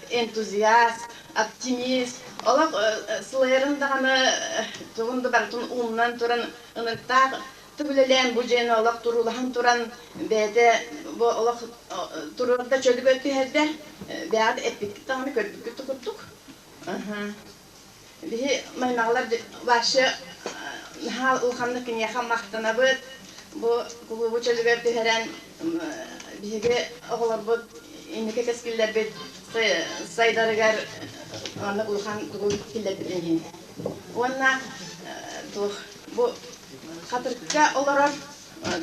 энтузиаст, оптимист, олох сылайарын даҕаны тугун да барытын уунан туран ынырыктаах үлэлээн бу дьиэни олох туруулаһан туран бэйэтэ бу олох туруорда чөлүгэр түһэрдэ бэйэҕит эппиккит даҕаны көрбүккүт да курдук биһи маймаҕалар вообще наһаа улаханнык киниэхэ махтанабыт бу кулуубу чөлүгэр түһэрэн биһиги оҕолорбут инники кэскиллэрбит сайдарыгар маннык улахан тугу киллэрбитин иһин уонна туох бу Хатырыкка олорор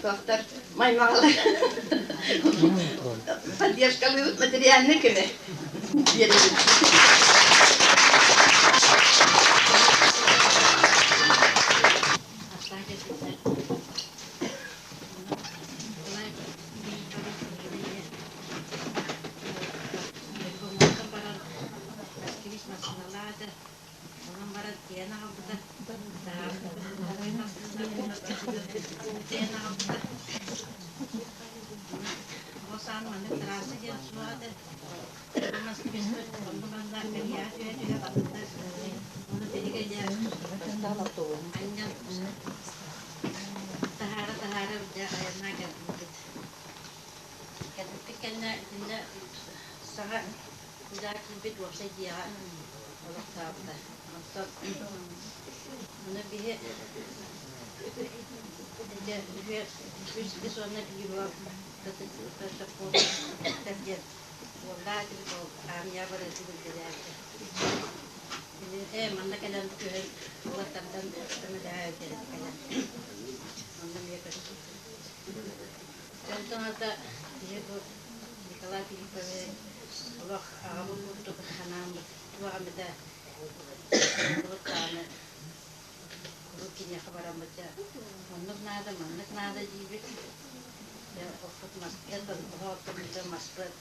туохтар маймаҕалар поддержкалыыбыт материальнай көмө биэрэбит. Онон баран тиэйэн аҕалбыта. Тиэйэн аҕалбыта. Бу саан маннык трасса диэн суох этэ. Онно манна кэлиэҕэ түһэ-түһэ барбыттар. Ону биһиги дьэ анньан таһаара-таһаара дьэ айаннаан кэлбиппит. Кэлбиппит кэннэ итиннэ саҥа үлэҕэ киирбит уопсай дьиэҕэ олохтообута. Онтон ону биһи дьэ үһүө үс үс уонна биир уол диэн уоллаах этибит ол армия барыытын үлэлээбитэ. Ээ манна кэлэн күһүн уолаттартан көмөлөһө кэлэн онно эмиэ көстүбүт. Онтон ата киһи бу Николай Филиппович олох аҕабыт курдук анааммыт туох эмэтэ оҥорбут даҕаны куруук киниэхэ бараммыт дьэ оннук наада маннык наада диибит дьэ оппут маспыт оттоммута маспыт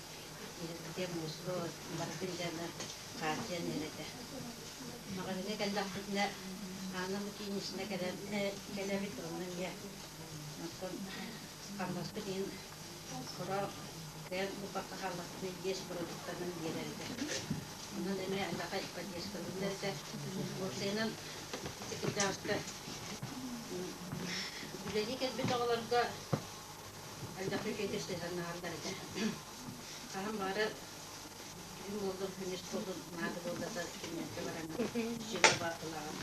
иһирдьэ мууспут барытын дьэ хааччыйан иһэр этэ. Маҕаһыыҥҥа кэллэхпитинэ Анна Лукинична кэлэн кэлэбит онно эмиэ оттон хамнаспыт иһин сорох кыайан булбакка хааллахпытына иэс бородууктанан биэрэр этэ. Онон эмиэ элбэхэ поддержкалыыллар этэ. Уопсайынан ити кырдьаҕаска үлэлии кэлбит оҕолорго элбэх үчүгэйдик сыһыаннаһаллар этэ. Хаһан баҕарар түүн буоллун, күнүс буоллун наада буолла да кинилэргэ бараҥҥын сүбэ ылаҕын.